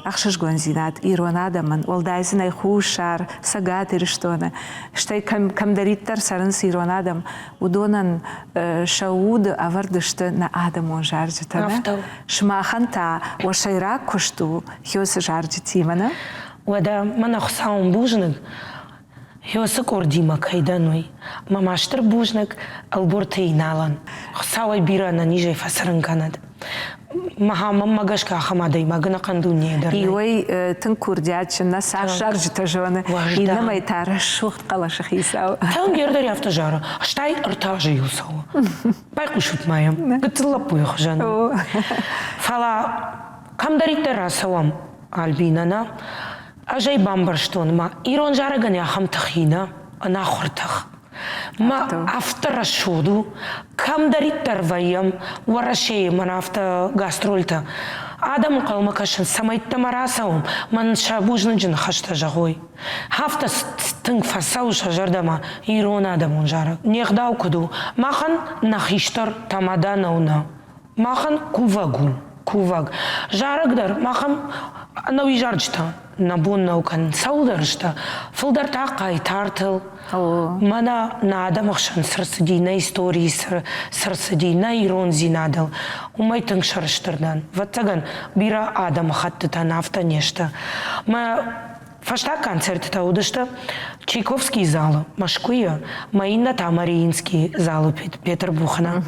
ӕхсызгондзинад ирон адӕмӕн, уӕлдай сын ӕй Хуссар, Цӕгат Ирыстоны, стӕй кӕмдӕриддӕр цӕрынц ирон адӕм, уыдонӕн сӕ уды ӕвӕрд сты нӕ адӕмон зарджытӕ. Сымахӕн та уӕ сӕйраг куыст у Хёсы зарджытимӕ, нӕ? Уӕдӕ мӕнӕ Хуыцауӕн бузныг, Хёсы къордимӕ кӕй дӕн, уый. Мӕ ма стыр бузныг Ӕлборты Иналӕн. Хуыцауӕй бирӕ ӕнӕнизӕй фӕцӕрын кӕнӕд. Мӕнмӕ гӕсгӕ ахӕм адӕймаг ӕнӕхъӕн дунейы дӕр нӕй. Иуӕй тынг курдиатджын, нӕ цас зарджытӕ зоны, иннӕмӕй та рӕсугъд хъӕлӕсы хицау. Тынг ӕрдӕр афтӕ зары, стай ӕртӕ азы иу цӕуы. Байхъусут ма йӕм, гыццыл лӕппуйы хуызӕн. Фӕлӕ кӕмдӕриддӕр рацӕуӕм Альбинӕ нӕ, ӕз ӕй бамбӕрстон, ма ирон зарӕгӕн ахӕм тых и нӕ, ӕнахуыр тых. Мӕ афтӕ рӕсугъд у, кӕмдӕриддӕр вӕййӕм, Уӕрӕсейы мӕн афтӕ гастрольтӕ. Адӕм ӕнхъӕлмӕ кӕсынц, цӕмӕйттӕ мӕ рацӕуӕм, мӕн сӕ бузныджы ныхӕстӕ зӕгъой. Афтӕ тынг фӕцӕуы сӕ зӕрдӕмӕ ирон адӕмон зарӕг. Не гъдау куыд у, махӕн нӕ хистӕр тамада нӕу нӕ. Махӕн кувӕг у, кувӕг. Зарӕг дӕр махӕн ӕнӕуи зарджытӕ нӕ бон нӕу кӕнын. Цӕуылдӕр сты. Фылдӕр та хъайтартыл. Мӕнӕ нӕ адӕмы хсӕн цы рцыди, нӕ историйы цы рцыди, нӕ ирондзинадыл, уымӕй тынг сӕрыстыр дӕн. Ӕвӕццӕгӕн, бирӕ адӕмыхӕттытӕн афтӕ не сты. Мӕ фӕстаг концерттӕ уыдысты Чайковскийы залы Мӕскуыйы, мӕ иннӕ та Мариинскийы залы Петербургы.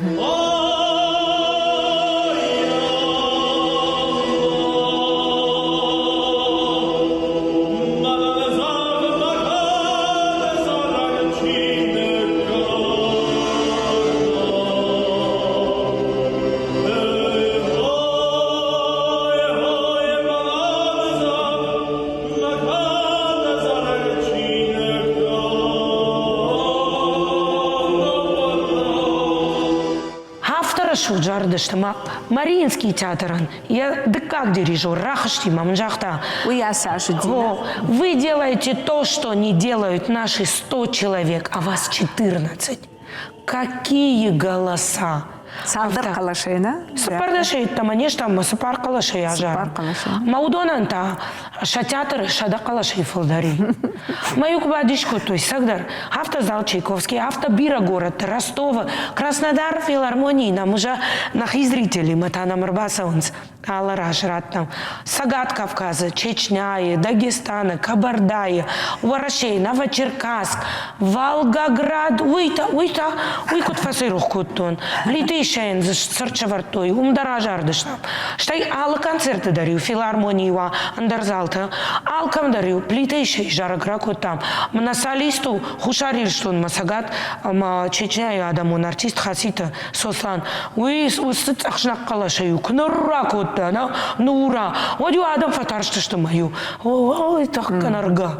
Афтӕ рӕсугъд зарыдысты ма Мариинский театрӕн йӕ дыккаг дирижер рахызти ма мын загъта. Уый ацы аз уыди. Вы делаете то, что не делают наши 100 человек, а вас 14. Какие голоса! Цалдӕр хъӕлӕсӕй, нӕ? Цыппӕрдӕсӕй йеддӕмӕ не стӕм, цыппар хъӕлӕсӕй азар. Цыппар хъӕлӕсӕй. Мӕ уыдонӕн та сӕ театры 100 хъӕлӕсӕй фылдӕр и. Мӕ-иу куы бадис кодтой, цӕгдӕр, афтӕ зал Чайковский, афтӕ бирӕ горӕтты, Ростовы, Краснодар филармонийы нӕм уже нӕхи зрителимӕ та нӕм ӕрбацӕуынц. Алы раз радтам Цӕгат Кавказы, Чечняйы, Дагестаны, Кабардайы, Уӕрӕсейы, Новочеркасск, Волгоград, уый та, уый та, уый куыд фӕцӕйрох кодтон. Плиты Исайӕн дзы цырт сӕвӕрдтой, уым дӕр азардыстӕм. Стӕй алы концерты дӕр-иу филармонийы уа, ӕндӕр залты, алкӕм дӕр-иу Плиты Исайы зарӕг ракодтам. Мӕнӕ солист у Хуссар Ирыстонмӕ Цӕгат ӕмӕ Чечняйы адӕмон артист Хаситы Сослан, уый уыцы цъӕхснаг хъӕлӕсӕй-иу куы нырра кодта, нӕ, нура, уӕд-иу адӕм фӕтарстысты мӕ-иу, ой, тӕхгӕ нӕргӕ,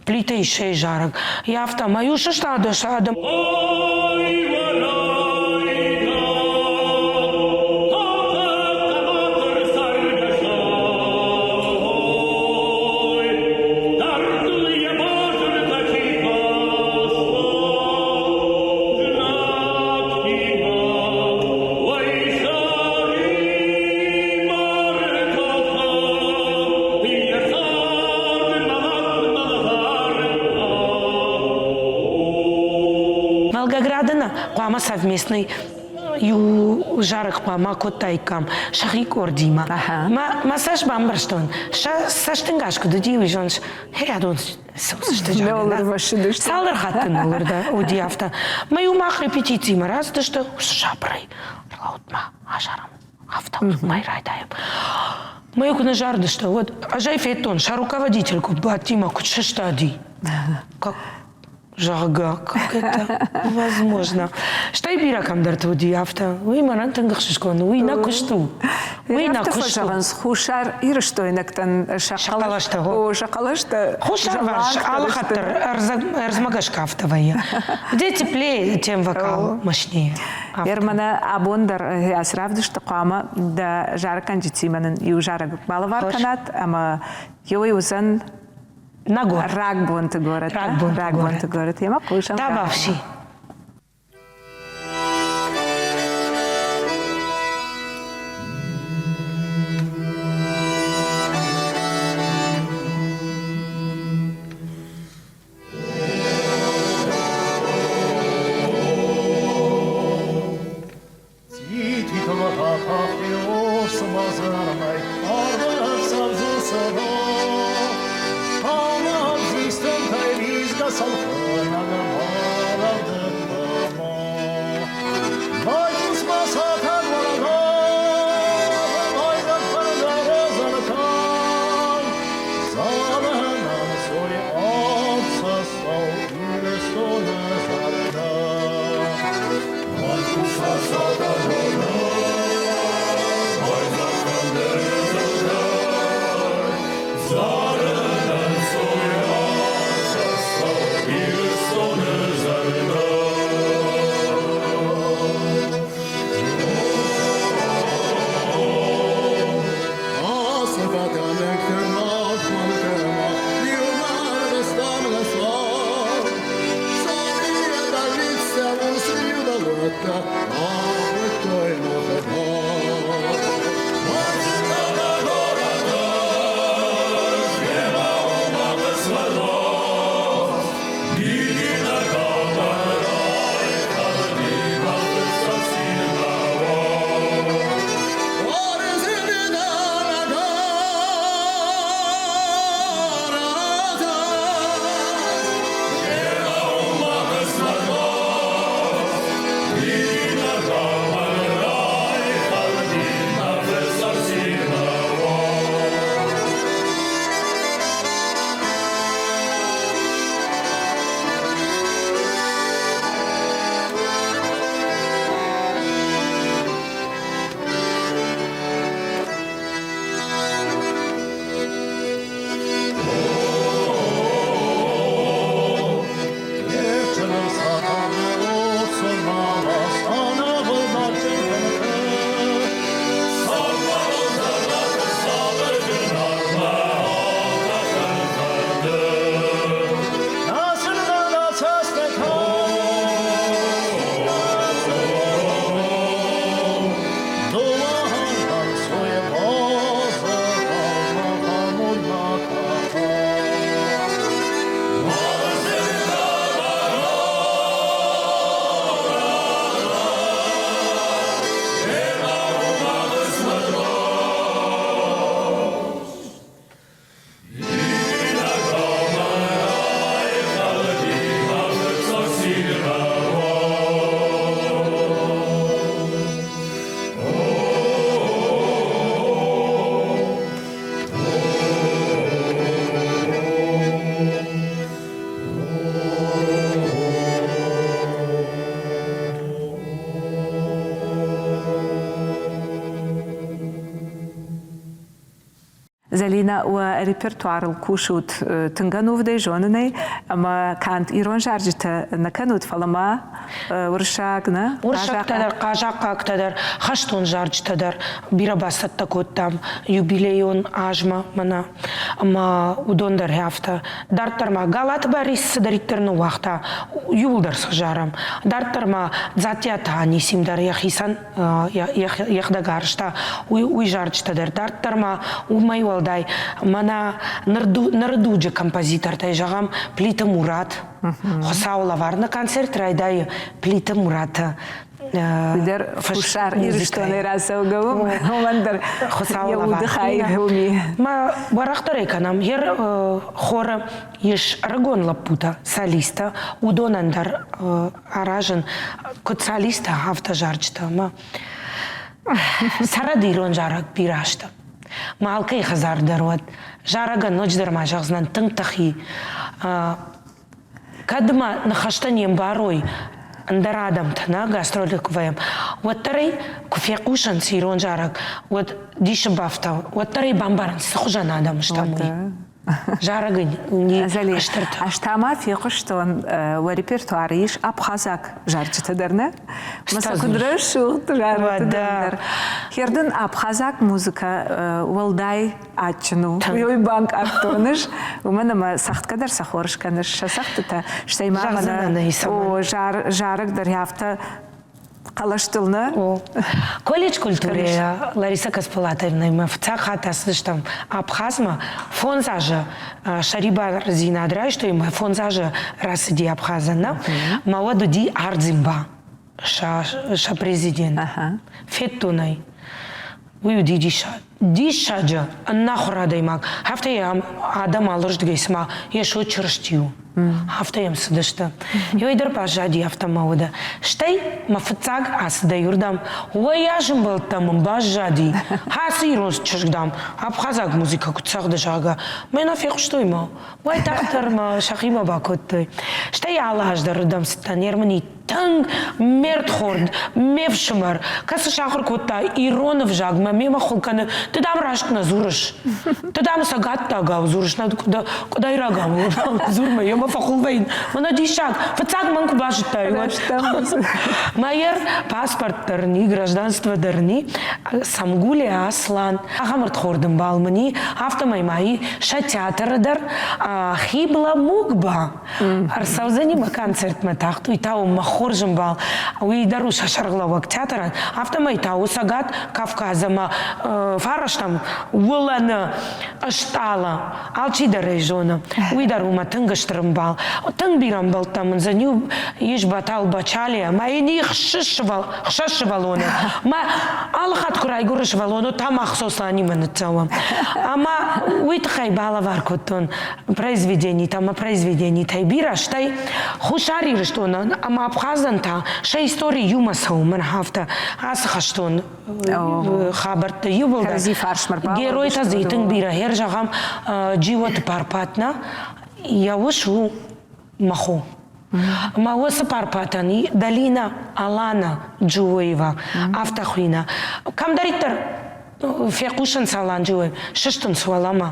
плитӕ исӕй зарӕг. И афтӕ, мӕ-иу сыстадысты адӕм. Волгограды нӕ хъуамӕ совместный иу зарӕг хъуамӕ кодтаиккам сӕхи къордимӕ. Мӕ цӕст бамбӕрстон, сӕ цӕстӕнгас куыд уыди, уый зоныс, хей, адон Цалдӕр хатты ныл уыди афтӕ. Мӕ иу мах репетицимӕ рацыдысты, уыцы сабырӕй ӕрлӕуд-ма, азарӕм, афтӕ уымӕй райдайӕм. Мӕ куы нӕ зарыдысты, уӕд ӕз ӕй федтон, сӕ руководитель куыд бадти мӕ куыд сыстади. Как зӕгъгӕ, как это возможно? Стӕй бирӕ кӕмдӕрты уыди афтӕ. Уый мӕнӕн тынг ӕхсызгон у, уый нӕ куыст у. Уый нӕ куыст у. Фӕзӕгъынц, Хуссар Ирыстойнӕгтӕн сӕ хъӕлӕстӕ. О, сӕ хъӕлӕстӕ. Хуссарварс алы хатт дӕр ӕрдзмӕ гӕсгӕ афтӕ вӕййы. Где теплее, тем вокал мощнее. Ермӕнӕ абон дӕр ацы равдысты хъуамӕ дӕ зарӕггӕнджытимӕ нын иу зарӕг балӕвар кӕнат ӕмӕ еуӕй уыдзӕн На город. Рагбонты город. Рагбонты, Рагбонты город. Ема хъусӕм. Табавси. Ирыстоны Зӕлинӕ, уӕ репертуарыл кусут тынг ӕнувыдӕй, зонынӕй, ӕмӕ канд ирон зарджытӕ нӕ кӕнут, фӕлӕ ма уырыссаг, нӕ? Уырыссӕгтӕ дӕр, хъазахъхъӕгтӕ дӕр, хӕстон зарджытӕ дӕр бирӕ бацӕттӕ кодтам юбилейон азмӕ мӕнӕ. Ӕмӕ уыдон дӕр афтӕ. Дарддӕр ма Галаты Барис цыдӕриддӕр ныууагъта, иууылдӕр сӕ зарӕм. Дарддӕр ма Дзаттиаты Анисим дӕр йӕхицӕн йӕхӕдӕг арӕзта, уый зарджытӕ дӕр. Дарддӕр ма уымӕй уӕлдай мӕнӕ ныры дуджы композитортӕй зӕгъӕм Плиты Мурат. Хуыцауы лӕвар. Нӕ концерт райдайы Плиты Мураты дӕр Хуссар Ирыстонӕй рацӕугӕ у, уымӕн дӕр Хуыцауы йӕ уды хай уым Ма уӕрӕхдӕрӕй кӕнӕм. Йе хоры ис ӕрыгон лӕппутӕ, солисттӕ, уыдонӕн дӕр аразын куыд солисттӕ, афтӕ зарджытӕ ӕмӕ цӕрӕд ирон зарӕг бирӕ азты. Мӕ алкӕй хӕдзар дӕр уӕд. Зарӕгӕн ноджыдӕр ма зӕгъдзынӕн тынг тыхи. Кӕд ма ныхӕстӕ не мбарой ӕндӕр адӕмтӕ, нӕ гастролы куы вӕййӕм, уӕддӕр ӕй куы фехъусынц ирон зарӕг, уӕд дисы бафтауы, уӕддӕр ӕй бамбарынц, цы хуызӕн адӕм стӕм, уый. Зарӕг Зӕли, ӕз та ма фехъуыстон, уӕ репертуары ис абхазаг зарджытӕ дӕр, нӕ? Мӕ сӕ куыд рӕсугъд зарджытӕ дӕр. Хердын абхазаг музыкӕ уӕлдай адджын у. Уый банкъардтон ӕз, уымӕн ӕмӕ цӕгъдгӕ дӕр сӕ хорз кӕныс, сӕ цӕгъдтытӕ, стӕй ма мӕнӕ зарӕг дӕр афтӕ хъӕлӕстыл нӕ? Колледж культурӕйӕ Лариса Каспулатовнаимӕ фыццаг хатт ацыдыстӕм Абхазмӕ. Фондз азы сӕрибардзинад райстой мӕ фондз азы рацыди Абхазӕн, нӕ? Мӕ уӕд уыди Ардзимба, сӕ президент. Федтон ӕй. Уый уыди диссаг. Диссаджы ӕнахуыр адӕймаг. Афтӕ йӕм адӕм алырдыгӕй цыма Йесо Чырысти у. Афтӕ йӕм цыдысты. Йой дӕр баззади афтӕ мӕ уды. Стӕй мӕ фыццаг ацыдӕй уырдӕм уӕйас ӕмбӕлттӕ мын баззади. Ацы ирон чызг, дам, абхазаг музыкӕ куыд цӕгъды, зӕгъгӕ. Мӕнӕ фехъуыстой мӕ. Уайтагъддӕр мӕ сӕхимӕ бакодтой. Стӕй алы аз дӕр уырдӕм цыдтӕн. Ермыни тынг ме рдхорд, ме фсымӕр, кӕцы сахуыр кодта ирон ӕвзагмӕ, мемӕ хуыл кӕны, ды дам раст нӕ дзурыс. Ды дам цӕгаттагау дзурыс, нӕ къуыдайрагау дзурмӕ, йемӕ фӕхуыл вӕййын. Мӕнӕ диссаг, фыццаг мӕн куы базыдтай, уӕд. Майер паспорт дӕр ни, гражданство дӕр ни, Самгулия Аслан, ахӕм ӕрдхорд ӕмбал мын и, афтӕмӕй ма и сӕ театры дӕр Хибла Мугба. Ӕрцӕудзӕни мӕ концертмӕ тагъд, уый та у мӕ хорз ӕмбал, уый дӕр у сӕ сӕргълӕууӕг театрӕн, афтӕмӕй та у Цӕгат Кавказ ӕмӕ фарастам уылӕны стъалы, алчи дӕр ӕй зоны. Уый дӕр у мӕ тынг стыр ӕмбал. Тынг бирӕ ӕмбӕлттӕ мын дзы иу ис Батал Бачалия, мӕ йын их хсӕз сывӕллоны. Мӕ алы хатт куы райгуыры сывӕллон, та мах Сосланимӕ ныццӕуӕм. Ӕмӕ уый тыххӕй балӕвар кодтон произведенитӕ ӕмӕ произведенитӕй бирӕ, стӕй Хуссар Ирыстонӕн ӕмӕ Абхазӕн та сӕ истори иумӕ цӕуы мӕн афтӕ ацы хӕстон хабӕртты иууылдӕр. Геройтӕ дзы тынг бирӕ. Хер зӕгъӕм, Джиоты Парпатна, йӕ ус у мӕ хо. Ӕмӕ уыцы Парпатӕн Долина Алана Джиоева, афтӕ хуина. Кӕмдӕриддӕр фехъусынц Алан Джиоев, сыстынц уӕлӕмӕ.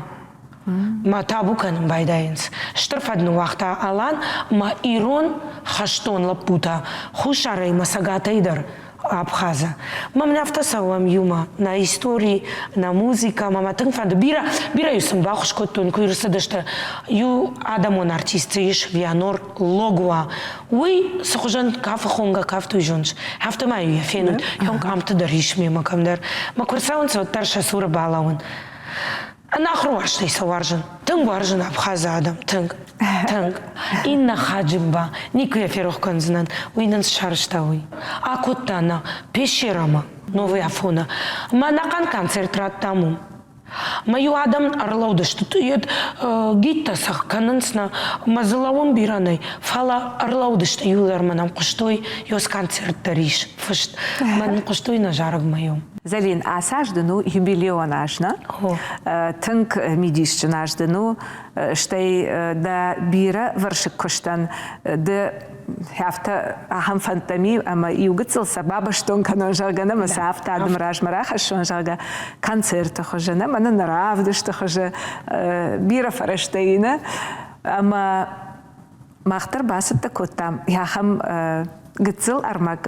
Мӕ табу кӕнын байдайынц. Стыр фӕд ныууагъта Алан ӕмӕ ирон хӕстон лӕппутӕ Хуссарӕй ӕмӕ Цӕгатӕй дӕр Абхазы. Мӕ мын афтӕ цӕуӕм иумӕ нӕ истори, нӕ музыкӕ, мӕ мӕ тынг фӕнды. Бирӕ, бирӕ-иу сын баххуыс кодтон, куы ӕрцыдысты. Иу адӕмон артист дзы ис, Вианор Логуа. Уый цы хуызӕн кафы хонгӕ кафт, уый зоныс. Афтӕ ма-иу йӕ фенут. Йӕ къамты дӕр ис мемӕ кӕмдӕр. Мӕ куы рцӕуынц, уӕддӕр сӕ цуры балӕууын. Ӕнахуыр уарзтӕй сӕ уарзын. Тынг уарзын Абхазы адӕм, тынг, тынг. Иннӕ Хаджимба, никуы йӕ ферох кӕндзынӕн, уый нын сарӕзта уый. Акодта нӕ пещерӕмӕ, Новый Афона. Мӕ ӕнӕхъӕн концерт радтам уым. Мӕ иу адӕм ӕрлӕудысты, йед гидтӕ сӕ кӕнынц нӕ, мӕ дзы лӕууын бирӕ нӕй, фӕлӕ ӕрлӕудысты иуылдӕр мӕнӕн хъуыстой, ёз концерт дӕр ис фыст. Мӕн хъуыстой нӕ зарӕгмӕ иу. Зӕлин, ацы аз дын у юбилеон аз, нӕ? Тынг мидисджын аз дын у, стӕй дӕ бирӕвӕрсыг куыстӕн ды афтӕ ахӕм фӕндтӕ ми ӕмӕ иу гыццыл сӕ бабӕстон кӕнон, зӕгъгӕ, ӕмӕ сӕ афтӕ адӕмы размӕ рахӕссон, зӕгъгӕ, концерты хуызӕн ӕмӕ нын нӕ. равдысты хуызы бирӕ фӕрӕзтӕ ины. Ӕмӕ мах дӕр бацӕттӕ кодтам ахӕм гыццыл ӕрмӕг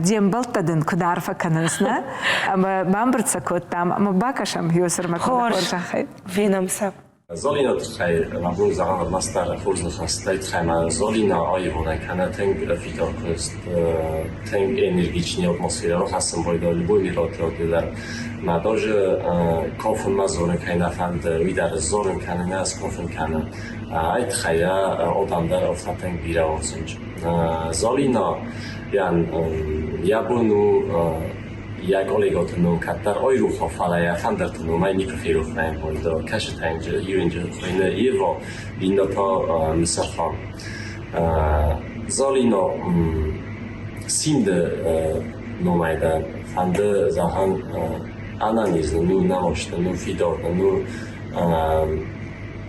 де мбӕлттӕ дын куыд арфӕ кӕнынц, нӕ? Ӕмӕ бамбырд сӕ кодтам ӕмӕ бакӕсӕм Йосырмӕ хорзӕхӕй. Фенӕм сӕ. Золина тыххӕй мӕ бон зӕгъын ӕрмӕстдӕр хорз ныхӕстӕй тыххӕй ма Золина аивонӕй кӕнӕ тынг фидар куыст, тынг энергичный атмосферӕ рахӕссын байдайы любой мероприятие дӕр. Мӕ даже кафынмӕ дзурын кӕй нӕ фӕнды, уый дӕр сдзурын кӕны, нӕ скафын кӕны. Ай тыххӕй адӕм дӕр афтӕ тынг бирӕ уарзынц. Золина йӕн йӕ бон у йӕ коллегӕты ном кӕддӕр айрох уа, фӕлӕ йӕ фӕндырты номӕй никуы ферох вӕййы. Кӕсытӕ иуӕнджы хуыйны Ева, иннӕ та Мысырхан. Золина Синды номӕй дӕр фӕнды зӕгъӕн ӕнӕниз нын у, нӕмӕст нын у, фидар нын у.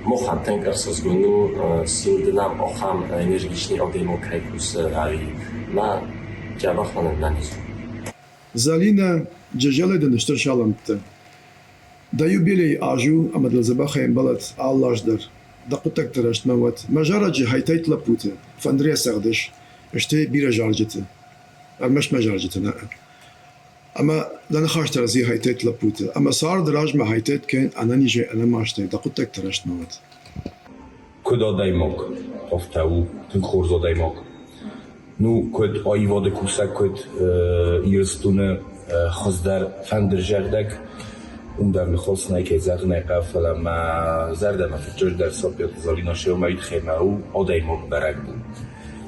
Махӕн тынг ӕхсызгон у, Синды нӕм ахӕм энергичный адӕймаг кӕй кусы, ӕви мӕ дзӕбӕх ӕнӕниз у. Зӕлинӕ, Джызӕлӕй дын стыр салӕмттӕ. Дӕ юбилей аз у ӕмӕ дыл дзӕбӕхӕй ӕмбӕлӕд алы аз дӕр. Дӕ хъуыддӕгты рӕстмӕ уӕд. Мӕ зарӕджы хайтайт лӕппуты фӕндырӕй цӕгъдыс, стӕй бирӕ зарджыты. Ӕрмӕст мӕ зарджыты нӕ. Ӕмӕ дӕ ныхӕстӕ разы хайтайт лӕппуты. Ӕмӕ царды размӕ хайтайт кӕн ӕнӕнизӕй, ӕнӕмастӕй, дӕ хъуыддӕгты рӕстмӕ уӕд. Куыд адӕймаг, афтӕ у тынг хорз адӕймаг. Ну, куыд аивады кусӕг, куыд Ирыстоны хуыздӕр фӕндырзӕгъдӕг, уым дӕр ныхас нӕй, кӕй зӕгъын ӕй хъӕуы, фӕлӕ мӕ зӕрдӕмӕ фыццаджыдӕр Саппиаты Залина сӕумӕйы тыххӕй мӕ у адӕймаг бӕрӕгбон.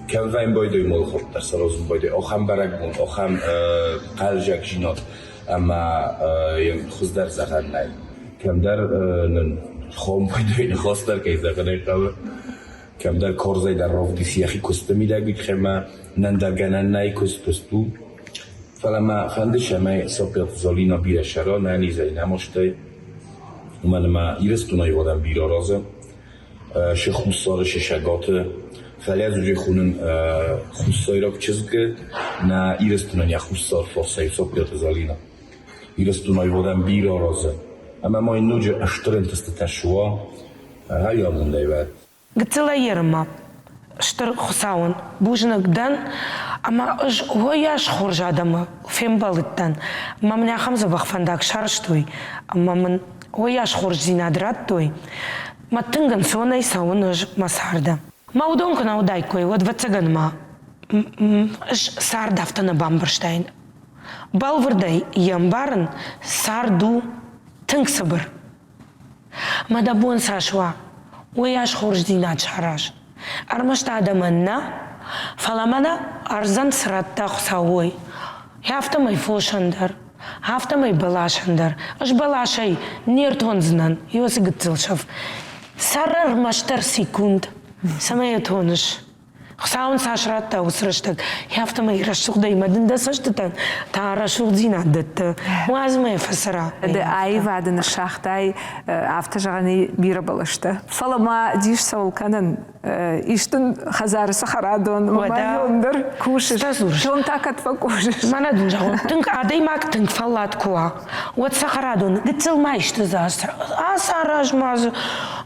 Кӕм вӕййын байдайы молохорд дӕр саразын байдайы ахӕм бӕрӕгбон, ахӕм хъӕлдзӕгдзинад ӕмӕ йын хуыздӕр зӕгъӕн нӕй. Кӕмдӕр нын хом байдайы ныхас дӕр, кӕй зӕгъын ӕй хъӕуы, кӕмдӕр карзӕй дӕр равдисы йӕхи куысты мидӕг, уый тыххӕй ма нӕндӕр гӕнӕн нӕй, куыст куыст у. Фӕлӕ мӕ фӕнды, цӕмӕй Саппиаты Залина бирӕ сӕра, нӕ низӕй, нӕ мастӕй, уымӕн ӕмӕ Ирыстон аивадӕн бирӕ аразы. Се хуссары, се сӕгаты. Фӕлӕ ӕз уже хонын хуссайраг чызг нӕ Ирыстонӕн йӕ хуссар фарсӕй Саппиаты Залина. Ирыстон аивадӕн бирӕ аразы. Ӕмӕ ма йын ноджы стыр ӕнтыстытӕ суа, ӕй амондӕй уӕд. Гыццылӕй ерынмӕ стыр Хуыцауӕн бузныг дӕн, ӕмӕ ӕз уыйас хорз адӕмы фембӕлдтӕн, ӕмӕ мын ахӕм дзӕбӕх фӕндаг сарӕзтой, ӕмӕ мын уыйас хорздзинад радтой. Мӕ тынг ӕнцонӕй цӕуын ӕз мӕ царды. Мӕ уыдон куы нӕ уыдаиккой, уӕд, ӕвӕццӕгӕн ма ӕз цард афтӕ нӕ бамбӕрстаин. Бӕлвырдӕй йӕ ӕмбарын, цард у тынг цыбыр. Мӕ дӕ бон цас уа, уыйас хорздзинад сараз. Ӕрмӕст адӕмӕн нӕ, фӕлӕ мӕнӕ ӕрдзӕн цы радта Хуыцау, уый. Афтӕмӕй фосӕн дӕр, афтӕмӕй бӕласӕн дӕр. Ӕз бӕласӕй не ртондзынӕн, уыцы гыццыл сыф. Цӕр ӕрмӕстдӕр секунд, цӕмӕй йӕ тоныс. Хуыцау ын цас радта уыцы рӕстӕг, афтӕмӕй рӕсугъдӕй мӕ дын дӕ цӕстытӕн та рӕсугъддзинад дӕтты. Уадз мӕ фӕцӕра. Ды аивады ныссагътай, афтӕ зӕгъӕн и, бирӕ бӕлӕстӕ. Фӕлӕ ма дис цӕуыл кӕнын, ис дын хӕдзары цӕхӕрадон, мӕ дӕр кусыс. Том та кӕд фӕкусыс? Мӕнӕ дын зӕгъон, тынг адӕймаг тынг фӕллад куы уа, уӕд цӕхӕрадон гыццыл ма исты дзы ацараз ма дзы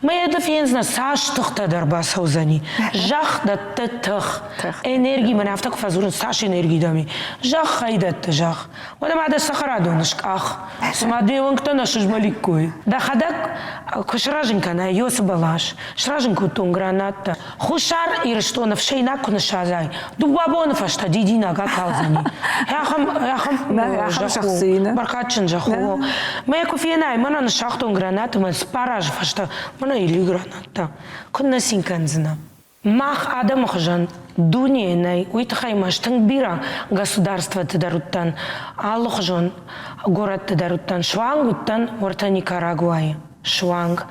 мӕ ды фендзынӕ, цас тыхтӕ дӕр бацӕудзӕни. Зӕхх дӕтты тых, энерги, мӕн афтӕ куы фӕдзурынц, цас энерги дӕм и. Зӕхх ӕй дӕтты, зӕхх. Уӕдӕ ма дӕ цӕхӕрадоны скъах, цыма де уӕнгтӕ нӕ сызмӕликкой. Дӕхӕдӕг куы сырӕзын кӕнай Йосы бӕлас, сырӕзын кодтон гранаттӕ. Хуссар Ирыстоны ӕфсӕйнаг куы ныссадзай, дыууӕ боны фӕстӕ дидинӕг акалдзӕни. Ахӕм, ахӕм зӕхх у, бӕркадджын зӕхх у. Мӕ куы фенай, мӕнӕ ныссагътон гранат ӕмӕ цыппар азы фӕстӕ мӕнӕ или гранаттӕ. Куыннӕ цин кӕндзынӕ? Мах адӕмы хуызӕн дунейы нӕй, уый тыххӕй ма ӕз тынг бирӕ государствоты дӕр уыдтӕн, алыхуызон горӕтты дӕр уыдтӕн, суанг уыдтӕн уӕртӕ Никарагуайы. Суанг.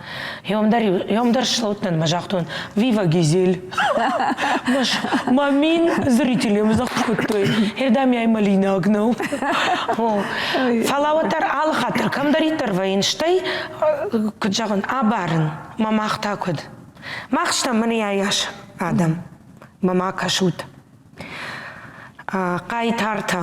Йом дӕр слӕудтӕн мӕ загътон «Вива Гизель!» Мӕ мин зрителем кодтой. Эрдӕм яй мӕлинаг нӕу. Фӕлӕ уӕддӕр алы хатт дӕр кӕмдӕриддӕр вӕййын, стӕй, куыд зӕгъын, абарын, мӕ мах та куыд? Мах стӕм мӕнӕ ас адӕм, мӕ ма кӕсут. Хъайтартӕ.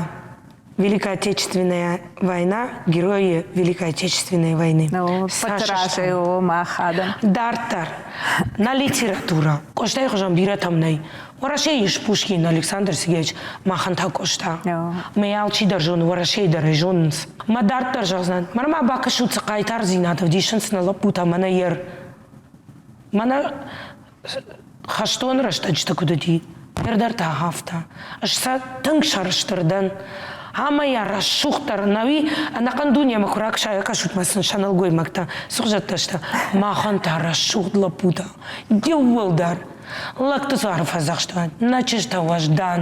Великая Отечественная война, герои Великой Отечественной войны. Ну, Фӕтразӕй о мах адӕм. Дарддӕр нӕ литературӕ. Къостайы хуызӕн бирӕтӕм нӕй. Уӕрӕсейы ис Пушкин, Александр Сергеевич, махӕн та Къоста. Мӕ алчидӕр зоны, Уӕрӕсейы дӕр ӕй зонынц. Мӕ дарддӕр зӕгъдзынӕн, мӕнӕ ма бакӕсут, цы хъайтардзинад ӕвдисынц нӕ лӕппутӕ мӕнӕ ер. Мӕнӕ хӕстон рӕстӕджыты куыд уыди, ныр дӕр та афтӕ. Ӕз сӕ тынг сӕрыстыр дӕн. Ӕмӕ йӕ рӕсугъддӕр ӕнӕуи ӕнӕхъӕн дунемӕ куы ракӕсут мӕ сын сӕ нӕлгоймӕгтӕ, сыгъзӕдтӕ сты, махӕн та рӕсугъд лӕппутӕ. Иууылдӕр лӕгты дзуары фӕдзӕхст уӕд, нӕ чызджытӕ уӕздан.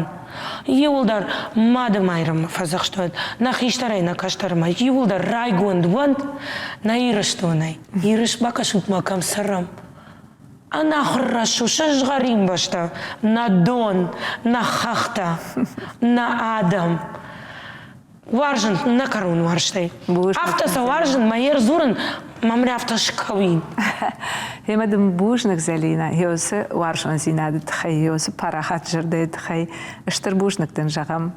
Иууылдӕр Мады Майрӕммӕ фӕдзӕхст уӕд, нӕ хистӕрӕй, нӕ кӕстӕрмӕ, иууылдӕр райгонд уӕнт нӕ Ирыстонӕй. Ирыс бакӕсут ма кӕм цӕрӕм, Ӕнахуыр рӕсугъд сызгъӕрин бӕстӕ, нӕ дон, нӕ хӕхтӕ, нӕ адӕм. Уарзын нӕ кӕрон уарзтӕй. Афтӕ сӕ уарзын, мӕ йе рдзурын, мӕм афтӕ скӕуин. Ӕмӕ дын бузныг, Зӕлинӕ, уыцы уарзондзинады тыххӕй, уыцы парахат зӕрдӕйы тыххӕй. Стыр бузныг дын зӕгъӕм.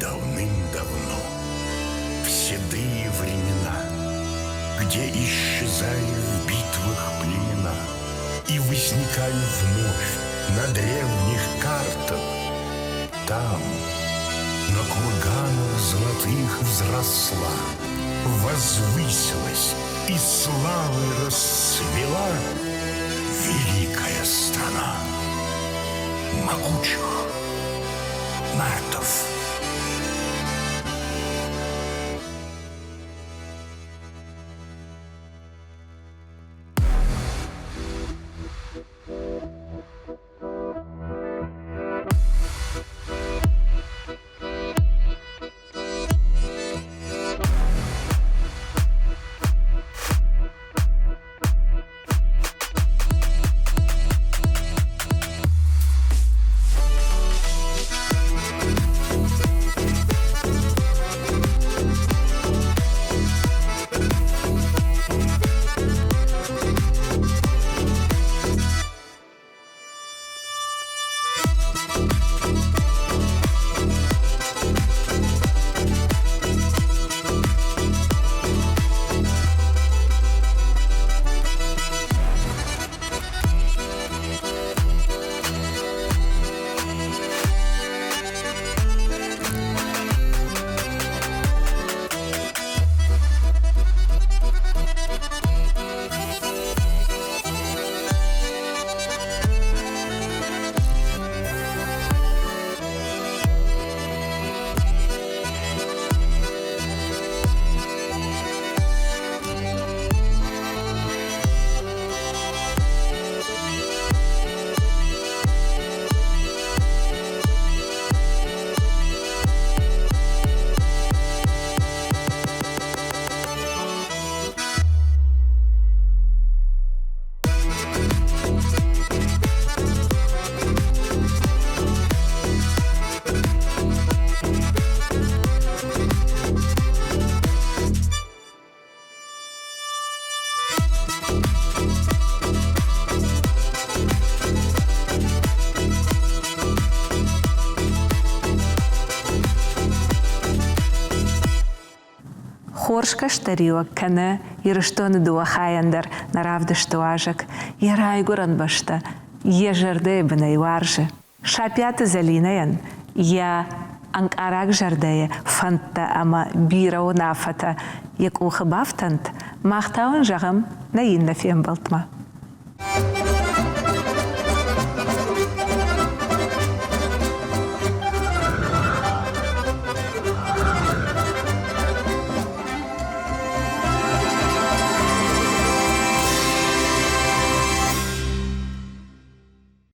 Давным-давно, в седые времена, Где исчезали в битвах племена И возникали вновь на древних картах, Там, на курганах золотых взросла, Возвысилась и славой расцвела Великая страна могучих нартов. Хорз кӕстӕриуӕг кӕны Ирыстоны дыууӕ хайӕн дӕр нӕ равдысты уазӕг. Йӕ райгуырӕн бӕстӕ йӕ зӕрдӕйы бынӕй уарзы. Сапиаты Зӕлинӕйӕн йӕ ӕнкъараг зӕрдӕйы фӕндтӕ ӕмӕ бирӕ уынаффӕтӕ йӕ къухы бафтӕнт, мах та уын зӕгъӕм нӕ иннӕ фембӕлдмӕ.